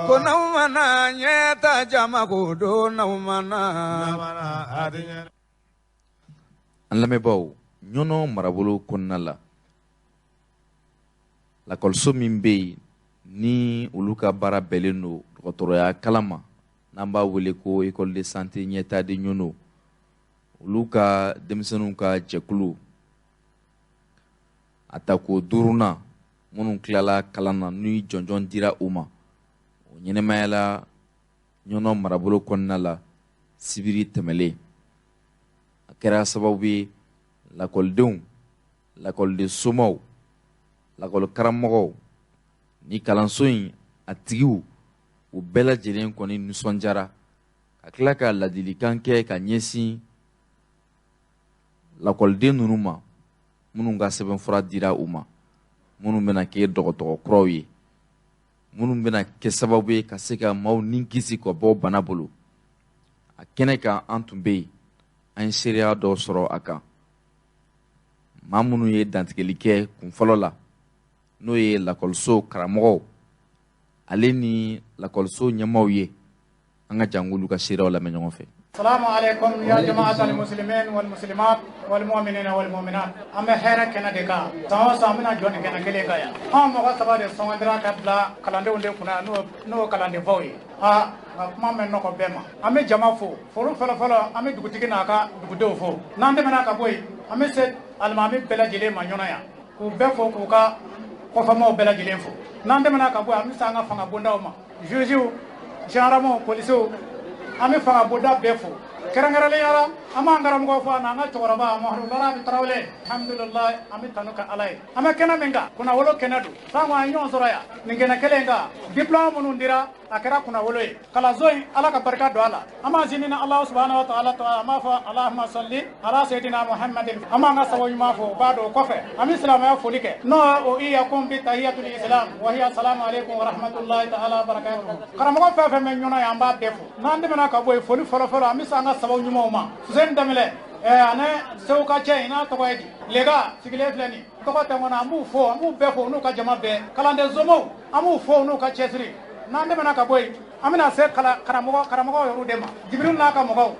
ko n'aw mana ɲɛta jama ko don n'aw mana. An lamɛnbaaw, Ɲɔnɔ marabolo kɔnɔna la, lakɔliso min bɛ yen ni olu ka baara bɛnnen don dɔgɔtɔrɔya kalan ma, n'an b'a wele ko école de santé ɲɛta de Ɲɔnɔ, olu ka denmisɛnninw ka jɛkulu a tako duurunan, minnu tilala kalan na ni jɔnjɔn dira u ma, o ɲɛnɛmayala Ɲɔnɔ marabolo kɔnɔna la sibiri tɛmɛlen. A kɛra sababu ye lakɔlidenw, lakɔliden somaw, lakɔlikaramɔgɔw ni kalanso in a tigiw, u bɛɛ lajɛlen kɔni nisɔndiyara, ka tila ka ladilikan kɛ ka ɲɛsin lakɔliden ninnu ma, minnu ka sɛbɛnfura dira u ma, minnu bɛna kɛ dɔgɔtɔrɔ kuraw ye, minnu bɛna kɛ sababu ye ka se ka maaw ni kisi ka bɔ bana bolo. A kɛnɛ kan, an tun bɛ yen, an ye seereya dɔw sɔrɔ a kan. Maa minnu ye dantigɛli kɛ kun fɔlɔ la, n'o ye lakɔliso karamɔgɔw ale ni lakɔliso ɲɛmaaw ye, an ka jan k'olu ka seereyaw lamɛn ɲɔgɔn fɛ. السلام عليكم يا جماعة المسلمين والمسلمات والمؤمنين والمؤمنات. An bɛ hɛrɛ kɛnɛ de kan. San o san, an bɛna jɔ nin kɛnɛ kelen kan yan. Anw mɔgɔ saba de sɔngɔndira ka bila kalandenw de kunna, n'o kalandenfaw ye. Aa, nka kuma mɛn nɔgɔ bɛɛ ma. An bɛ jama fo. Foro fɔlɔ fɔlɔ, an bɛ dugutigi n'a ka dugudenw fo. N'an tɛmɛna ka bɔ yen, an bɛ se alimami bɛɛ lajɛlen ma Ɲɔnɔ yan, k'u bɛɛ fo, k'u ka kɔfɛmaw bɛɛ lajɛlen fo. N'an tɛmɛna ka bɔ yen, an bɛ se an ka fanga bondaw ma, jugew, gendarmew, polisiw, an bɛ fanga bonda bɛɛ fo. Kɛrɛnkɛrɛnnenya la, an b'an karamɔgɔ fo, an'an ka cɛkɔrɔba Mamadu Larabi Tarawele. Alhamdulilayi, an bɛ tanu kɛ Ala ye. An bɛ kɛnɛ min kan, kunnawolo kɛnɛ don. Sanko an ye ɲɔgɔn sɔrɔ yan nin kɛnɛ kelen kan, diplôme minnu dira, a kɛra kunnawolo ye. Kalanso in, Ala ka barika don a la. An b'an sini ni Alahu subahana wa taala tɔgɔ, an b'a fɔ Alahuma sali ala seyidina Muhammadin. An b'an ka sababu ɲuman fo, o b'a dɔn. O kɔfɛ, an bɛ silamɛya foli kɛ, n'o o iyakum bi tahiyatul islam wa hiya salamu aleykum wa rahmatulahi taala wa barakatuhu. Karamɔgɔ fɛn fɛn bɛ Ɲɔnɔ yan, an b'a bɛɛ fo. N'an tɛmɛna ka bɔ yen, foli fɔlɔ fɔlɔ, an bɛ se an ka sababu ɲumanw ma. Fuseni Danbɛlɛ ani Segu ka cɛ in n'a tɔgɔ ye di, lega sigilen filɛ nin tɔgɔ tɛ n kɔnɔ, an b'u fo, an b'u bɛɛ fo n'u ka jama bɛɛ. Kalanden somɔgɔw, an b'u fo n'u ka cɛsiri. N'an tɛmɛna ka bɔ yen, an bɛna se karamɔgɔ yɛrɛw de ma, Jibiri n'a ka mɔgɔw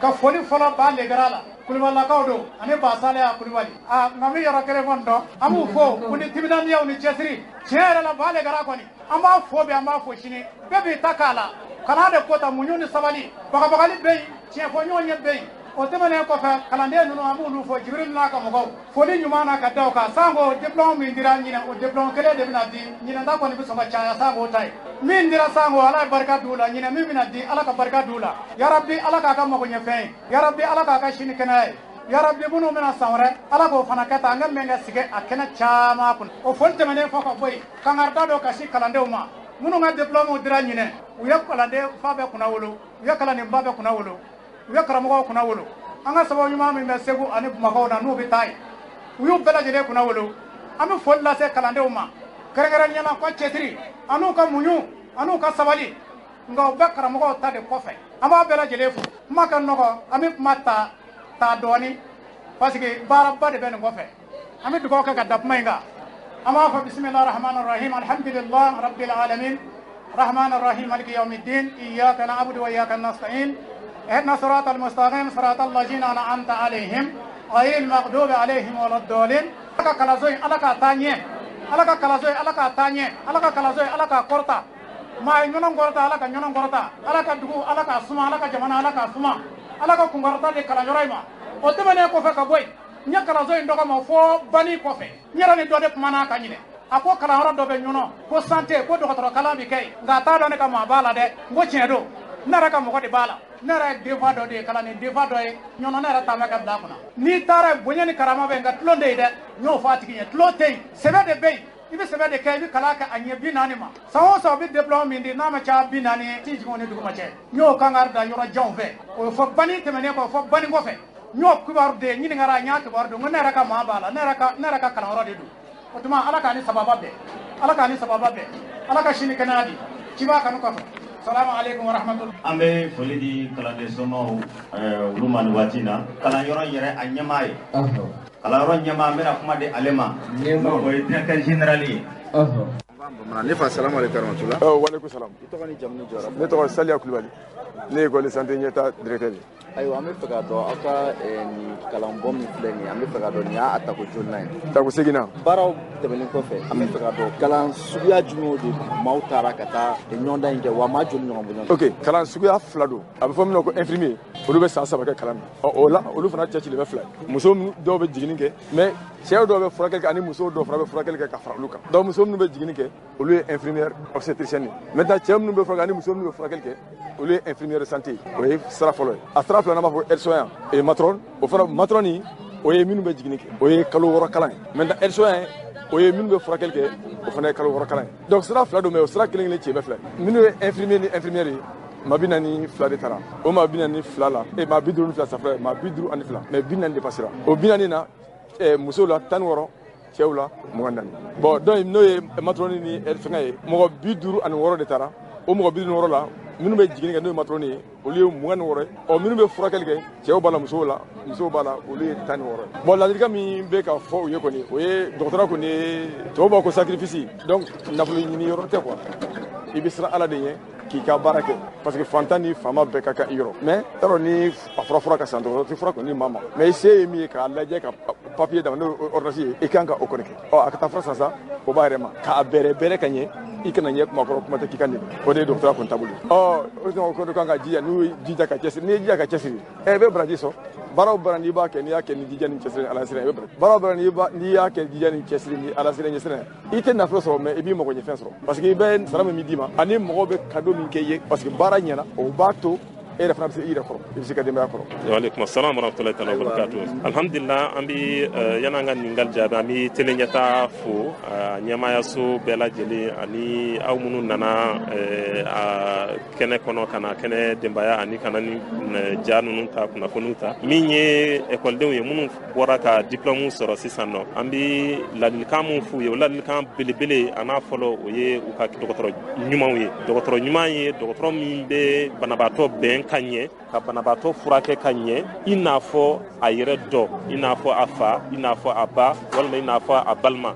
ka foli fɔlɔ b'a legara la. Kulubalilakaw don ani Basaleya Kulubali. A nka n bɛ yɔrɔ kelen kɔni dɔn, an b'u fo u ni timinandiyaw ni cɛsiri. Tiɲɛ yɛrɛ la, ba legara kɔni, an b'a fo bi, an b'a fo sini. Bɛɛ b'i ta k'a la, kalan de ko ta, muɲu ni sabali, bagabagali bɛ yen, tiɲɛ fɔ ɲɔgɔn ye bɛ yen. O tɛmɛnen kɔfɛ, kalanden ninnu, an b'olu fo, Jibiri n'a ka mɔgɔw, foli ɲuman na ka da o kan. Sanko diplôme min dira ɲinɛ, o diplôme kelen de bɛna di ɲinɛ ta kɔni bɛ sɔn ka caya. Sanko ta ye min dira, sanko Ala ye barika d'u la. Ɲinɛ min bɛna di, Ala ka barika d'u la. Yarabi, Ala k'a ka magoɲɛfɛn ye. Yarabi, Ala k'a ka sini kɛnɛya ye. Yarabi, minnu bɛna san wɛrɛ, Ala k'o fana kɛ tan, an ka mɛn ka sigi a kɛnɛ caman kunna. O foli tɛmɛnen fɔ ka bɔ yen, kankarida dɔ ka si kalandenw ma minnu ka diplôme dira ɲinɛ. U ye kalanden fa bɛɛ kunna wolo, u ye kalanden ba bɛɛ kunna wolo, u ye karamɔgɔw kunna wolo. An ka sababu ɲuman min bɛ Segu ani Bamakɔ na, n'u bɛ taa yen, u y'u bɛɛ lajɛlen kunna wolo. An bɛ foli lase kalandenw ma kɛrɛnkɛrɛnnenya la, u ka cɛsiri an'u ka muɲu an'u ka sabali, nka u bɛ karamɔgɔw ta de kɔfɛ. An b'a bɛɛ lajɛlen fo. Kuma ka nɔgɔ, an bɛ kuma ta ta dɔɔni, parce que baaraba de bɛ nin kɔfɛ. An bɛ dugawu kɛ ka da kuma in kan. An b'a fɔ bisimilahi rahmani rahim, alhamdulilah rabbil alamin, rahman rahim, maliki yawmiddin, iyyaka na'budu wa iyyaka nasta'in, اهدنا الصراط المستقيم، صراط الذين انعمت عليهم غير المغضوب عليهم ولا الضالين. Ala ka kalanso in, Ala k'a taa ɲɛ. Ala ka kalanso in, Ala k'a taa ɲɛ. Ala ka kalanso in, Ala k'a kɔrɔta. Maa ye Ɲɔnɔ kɔrɔta, Ala ka Ɲɔnɔ kɔrɔta. Ala ka dugu, Ala k'a suma. Ala ka jamana, Ala k'a suma. Ala ka kunkɔrɔta di kalanyɔrɔ in ma. O tɛmɛnen kɔfɛ ka bɔ yen, n ye kalanso in dɔgɔ ma fo banni kɔfɛ, n yɛrɛ ni dɔ de kumana ka ɲinɛ. A ko kalanyɔrɔ dɔ bɛ Ɲɔnɔ ko santé, ko dɔgɔtɔrɔ kalan bɛ kɛ yen, nka a t'a dɔn ne ka maa b'a la dɛ. N ko tiɲɛ don, ne yɛrɛ ka mɔgɔ de b'a la. Ne yɛrɛ ye denfa dɔ de ye, kalanden denfa dɔ ye Ɲɔnɔ, ne yɛrɛ taama ka bila a kunna. N'i taara yen, bonya ni karama bɛ yen, nka tulon tɛ yen dɛ. N y'o fɔ a tigi ɲɛ, tulon tɛ yen, sɛbɛ de bɛ yen. I bɛ sɛbɛ de kɛ, i bɛ kalan kɛ a ɲɛ 40 ma. San o san u bɛ diplôme min di, n'a ma caya 40 ye, t'i jigin o ni duguma cɛ. N y'o kankari da yɔrɔ janw fɛ, o ye fɔ bani tɛmɛnen kɔ, fɔ bani kɔfɛ. N y'o kibaru de ɲininkara, n y'a kibaru de, n ko ne yɛrɛ ka maa b'a la, ne yɛrɛ ka kalanyɔrɔ de don. O tuma Ala k'a ni sababa bɛn, Ala k'a ni sababa bɛn, Ala ka sini kɛnɛya di, ciba kanu kɔfɛ. Salamu aleykum wa rahmatulah. An bɛ foli di kalanden somaaw olu ma nin waati in na. Kalanyɔrɔ yɛrɛ a ɲɛmaa ye. Kalanyɔrɔ ɲɛmaa, n bɛna kuma di ale ma. O ye directeur général ye. Ne fa, salamu aleykum warahmatulah. Waaleykum salam. I tɔgɔ ni jamu ni jɔyɔrɔ? Ne tɔgɔ Saliya Kulubali. Ne ye école de santé ɲɛta directeur ye. Ayiwa, an bɛ fɛ k'a dɔn aw ka nin kalanbɔ min filɛ nin ye, an bɛ fɛ k'a dɔn nin y'a tako jolinan ye? Tako seginna. Baaraw tɛmɛnen kɔfɛ, an bɛ fɛ k'a dɔn kalan suguya jumɛnw de maaw taara ka taa ɲɔgɔndan in kɛ, wa maa joli ɲɔgɔn bɔ ɲɔgɔn? Ok, kalan suguya 2 don. A bɛ fɔ min ma ko infirmier, olu bɛ san 3 kɛ kalan na. Ɔ o la, olu fana cɛcilen bɛ 2 ye. Muso dɔw bɛ jiginni kɛ, mais cɛw dɔw bɛ furakɛli kɛ ani musow dɔw fana bɛ furakɛli kɛ ka fara olu kan. Donc muso minnu bɛ jiginni kɛ, olu ye infirmière obstétricienne ye. Maintenant cɛ minnu bɛ furakɛ ani muso minnu bɛ furakɛli kɛ, olu ye infirmière de santé ye. O ye sira fɔlɔ ye. A sira filanan b'a fɔ aide-soignant et matron. O fana matron o ye minnu bɛ jiginni kɛ, o ye kalo 6 kalan ye. Maintenant aide-soignant o ye minnu bɛ furakɛli kɛ, o fana ye kalo 6 kalan ye. Donc sira 2 don, mais o sira kelen kelen cɛ bɛ 2 ye. Minnu ye infirmier ni infirmière ye, maa 42 de taara. O maa 42 la, e maa 52 safura ye, maa 52, mais 40 de passera. O 40 na, musow la 16, cɛw la 24. Bon donc n'o ye matroni ni fɛngɛ ye, mɔgɔ 56 de taara. O mɔgɔ 56 la, minnu bɛ jiginni kɛ n'o ye matroni ye, olu ye 26 ye. Ɔ minnu bɛ furakɛli kɛ, cɛw b'a la, musow la, musow b'a la, olu ye 16 ye. Bon ladilikan min bɛ ka fɔ u ye kɔni, o ye dɔgɔtɔrɔ kɔni ye, tubabu b'a ko sacrifice. Donc nafolo ɲini yɔrɔ tɛ quoi. I bɛ siran Ala de ɲɛ k'i ka baara kɛ, parce que fantan ni faama bɛɛ ka kan i yɔrɔ. Mais t'a dɔn ni a fura ka san, dɔgɔtɔrɔ tɛ fura kɔni maa ma, mais i se ye min ye k'a lajɛ ka papier d'a ma, n'o ye ordonnance ye, i kan ka o kɔni kɛ. Ɔ a ka taa fura san sa, o b'a yɛrɛ ma k'a bɛrɛ bɛrɛ ka ɲɛ, i kana ɲɛ kuma kɔrɔ, kuma tɛ k'i ka nin. O de ye dɔgɔtɔrɔya kɔni taabolo ye. Ɔ o kɔni kan ka jija, n'u ye jija ka cɛsiri, n'i ye jija ka cɛsiri, i bɛ baraji sɔrɔ. Baara o baara n'i b'a kɛ, n'i y'a kɛ ni jija ni cɛsiri ni Ala ɲɛsiran, i bɛ baraji. Baara o baara n'i y'a kɛ jija ni cɛsiri ni Ala ɲɛsiran, i tɛ nafolo sɔrɔ, mais i b'i mago ɲɛfɛn sɔrɔ, parce que i bɛ sara min d'i ma ani mɔgɔw bɛ cadeau min kɛ i ye, parce que baara ɲɛna, o b'a to e yɛrɛ fana bɛ se i yɛrɛ kɔrɔ, i bɛ se ka denbaya kɔrɔ. Waaleykum salaam wa rahmatulahi taala wa barakatuh. Alhamdulillah, an bɛ yan'an ka ɲininkali jaabi, an bɛ télé ɲɛta fo ɲɛmaayaso bɛɛ lajɛlen ani aw minnu nana a kɛnɛ kɔnɔ ka na kɛnɛ denbaya ani ka na ni ja ninnu ta, kunnafoniw ta. Min ye ekɔlidenw ye minnu bɔra ka diplôme sɔrɔ sisan nɔ, an bɛ ladilikan min f'u ye, o ladilikan belebele a n'a fɔlɔ, o ye u ka dɔgɔtɔrɔ ɲumanw ye. Dɔgɔtɔrɔ ɲuman ye dɔgɔtɔrɔ min bɛ banabaatɔ bɛn ka ɲɛ, ka banabaatɔ furakɛ ka ɲɛ, i n'a fɔ a yɛrɛ dɔ, i n'a fɔ a fa, i n'a fɔ a ba, walima i n'a fɔ a balima.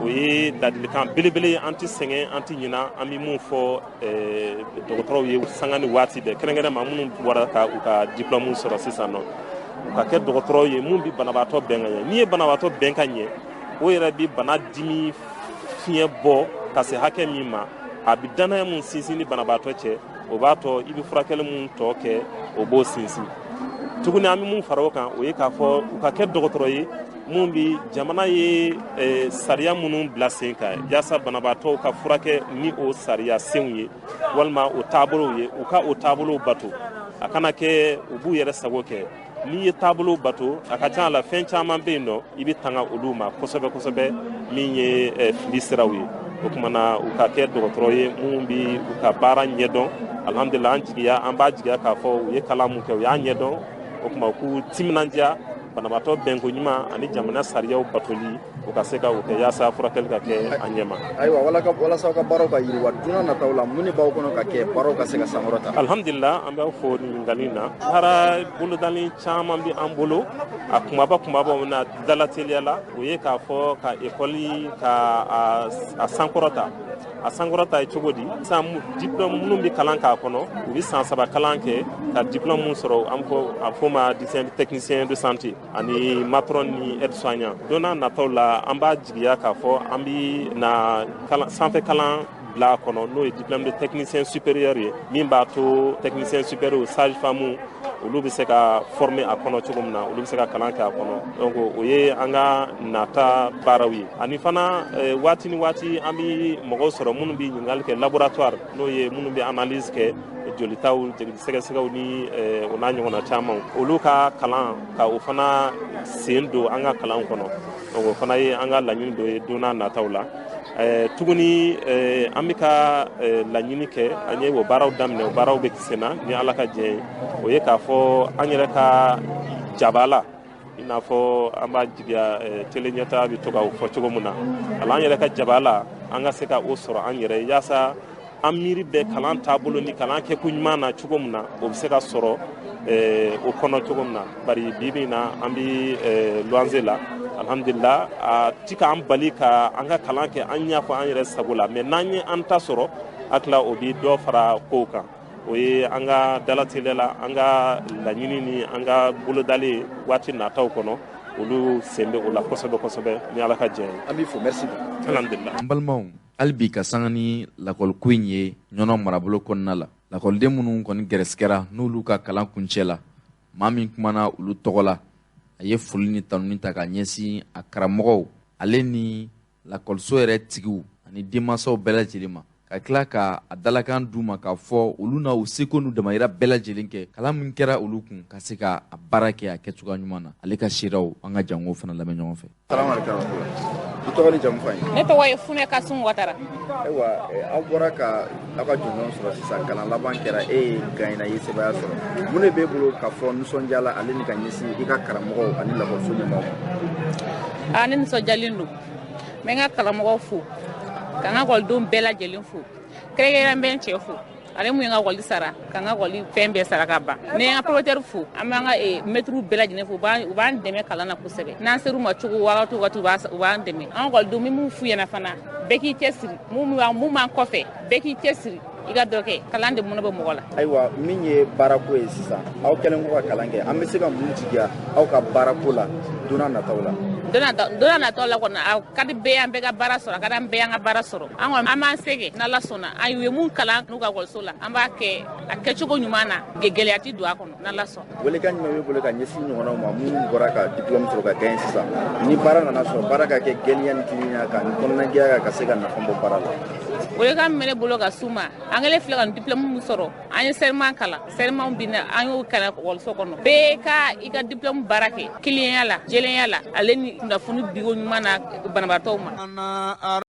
O ye ladilikan belebele ye, an tɛ sɛgɛn, an tɛ ɲina, an bɛ mun fɔ dɔgɔtɔrɔw ye sanga ni waati bɛɛ, kɛrɛnkɛrɛn ma minnu bɔra ka u ka diplôme sɔrɔ sisan nɔ, u ka kɛ dɔgɔtɔrɔw ye mun bɛ banabaatɔ bɛn ka ɲɛ. N'i ye banabaatɔ bɛn ka ɲɛ, o yɛrɛ bɛ bana dimi fiɲɛ bɔ ka se hakɛ min ma, a bɛ danaya mun sinsin ni banabaatɔ cɛ, o b'a tɔ i bɛ furakɛli mun tɔ kɛ, o b'o sinsin. Tuguni an bɛ mun fara o kan, o ye k'a fɔ u ka kɛ dɔgɔtɔrɔ ye mun bi jamana ye sariya minnu bila sen kan yaasa banabaatɔw ka furakɛ ni o sariya senw ye walima o taabolow ye, u ka o taabolow bato. A kana kɛ u b'u yɛrɛ sago kɛ. N'i ye taabolow bato, a ka ca la fɛn caman bɛ yen nɔ, i bɛ tanga olu ma kosɛbɛ kosɛbɛ, min ye fili siraw ye. O tuma na u ka kɛ dɔgɔtɔrɔ ye minnu bɛ u ka baara ɲɛdɔn. Alhamdulillah, an jigiya, an b'a jigiya k'a fɔ u ye kalan mun kɛ, u y'a ɲɛdɔn. O tuma u k'u timinandiya banabaatɔ bɛnko ɲuman ani jamana sariyaw batoli, u ka se ka o kɛ yaasa furakɛli ka kɛ a ɲɛma. Ayiwa, walasa aw ka baaraw ka yiriwa don n'a nataw la, mun de b'aw kɔnɔ ka kɛ baaraw ka se ka sankɔrɔta? Alhamdulillah, an b'aw fo ɲininkali na. Baara bolodalen caman bɛ an bolo. A kunbaba na dalateliya la, o ye k'a fɔ ka ekɔli ka a sankɔrɔta. A sankɔrɔta ye cogo di? Sisan diplôme minnu bɛ kalan k'a kɔnɔ, u bɛ san 3 kalan kɛ ka diplôme mun sɔrɔ, an fɔ a fɔ ma technicien de santé ani matron ni aide soignant. Don n'a nataw la, an b'a jigiya k'a fɔ an bɛ na sanfɛ kalan bila a kɔnɔ, n'o ye diplôme de technicien supérieur ye, min b'a to technicien supérieur, sage femme, olu bɛ se ka former a kɔnɔ cogo min na, olu bɛ se ka kalan kɛ a kɔnɔ. Donc o ye an ka nata baaraw ye. Ani fana, waati ni waati, an bɛ mɔgɔw sɔrɔ minnu bɛ ɲininkali kɛ laboratoire, n'o ye minnu bɛ analyse kɛ, jolitaw, sɛgɛsɛgɛw ni o n'a ɲɔgɔnna caman, olu ka kalan ka o fana sen don an ka kalan kɔnɔ. Donc o fana ye an ka laɲini dɔ ye don n'a nataw la. Tuguni, an bɛ ka laɲini kɛ, an ye o baaraw daminɛ, o baaraw bɛ sen na ni Ala ka jɛ ye. O ye k'a fɔ an yɛrɛ ka jaba la, i n'a fɔ an b'a jigiya télé ɲɛta bɛ to ka o fɔ cogo min na, ala an yɛrɛ ka jaba la, an ka se ka o sɔrɔ an yɛrɛ, yaasa an miiri bɛ kalan taabolo ni kalan kɛko ɲuman na cogo min na, o bɛ se ka sɔrɔ o kɔnɔ cogo min na. Bari bi bi in na, an bɛ luwanze la, alhamdulila. A ti k'an bali ka an ka kalan kɛ an y'a fɔ an yɛrɛ sago la, mais n'an ye an ta sɔrɔ, hakili o bi dɔ fara kow kan. O ye an ka dalateliya la, an ka laɲini ni an ka bolodalen waati nataw kɔnɔ, olu sen bɛ o la kosɛbɛ kosɛbɛ, ni Ala ka jɛ ye. An b'i fo, merci. Alhamdulila. An balimaw, hali bi ka sanga ni lakɔliko in ye Ɲɔnɔ marabolo kɔnɔna la, lakɔliden minnu kɔni gɛrɛsigɛra n'olu ka kalan kuncɛ la, maa min kumana olu tɔgɔ la, a ye foli ni tanuni ta ka ɲɛsin a karamɔgɔw, ale ni lakɔliso yɛrɛ tigiw ani denmansaw bɛɛ lajɛlen ma, ka tila ka a dalakan d'u ma k'a fɔ olu na u seko n'u damayira bɛɛ lajɛlen kɛ, kalan min kɛra olu kun, ka se ka a baara kɛ a kɛcogoya ɲuman na. Ale ka seerew, an ka jango fana lamɛn ɲɔgɔn fɛ. I tɔgɔ ni jamu fɔ an ye. Ne tɔgɔ ye Funɛ Kasum Watara. Ayiwa, aw bɔra ka aw ka jɔnjɔn sɔrɔ sisan, kalan laban kɛra, e ye gagné, i ye sebaaya sɔrɔ. Mun de b'e bolo ka fɔ nisɔndiya la, ale ni ka ɲɛsin i ka karamɔgɔw ani lakɔliso ɲɛmɔgɔw ma? Aa, ne nisɔndiyalen don. N bɛ n ka karamɔgɔw fo, ka n ka ekɔlidenw bɛɛ lajɛlen fo, kɛrɛnkɛrɛnnenya n bɛ n cɛ fo, ale mun ye n ka ekɔli sara, ka n ka ekɔli fɛn bɛɛ sara ka ban. Ne ye n ka promoteur fo, an b'an ka mɛtiriw bɛɛ lajɛlen fo, u b'an dɛmɛ kalan na kosɛbɛ. N'an ser'u ma cogo wagati o wagati, u b'an dɛmɛ. An ekɔlidenw, n bɛ mun f'u ɲɛna fana, bɛɛ k'i cɛsiri. Mun b'an kɔfɛ, bɛɛ k'i cɛsiri, i ka dɔ kɛ. Kalan de mɔnɔ bɛ mɔgɔ la. Ayiwa, min ye baarako ye sisan, aw kɛlen kɔ ka kalan kɛ, an bɛ se ka mun jigiya aw ka baarako la don n'a nataw la? Don nataw la kɔni, a ka di bɛɛ, an bɛɛ ka baara sɔrɔ, a ka di an bɛɛ an ka baara sɔrɔ. An kɔni, an b'an se kɛ, n'Ala sɔnna. An ye mun kalan n'u ka ekɔliso la, an b'a kɛ a kɛcogo ɲuman na, gɛlɛya ti don a kɔnɔ, n'Ala sɔnna. Welekan jumɛn b'e bolo ka ɲɛsin ɲɔgɔnnaw ma minnu bɔra ka diplôme sɔrɔ ka gagner sisan, ni baara nana sɔrɔ, baara ka kɛ gɛlɛya ni tilennenya kan ni kɔnɔnajɛya, ka se ka nafa bɔ baara la? Welekan min bɛ ne bolo ka s'u ma, an kɛlen filɛ ka nin diplôme min sɔrɔ, an ye serment kalan, serment bin na, an y'o kalan ekɔliso kɔnɔ. Bɛɛ ka i ka diplôme baara kɛ tilennenya la, jɛlenya la, ale ni kunnafoni diko ɲuman na banabaatɔw ma.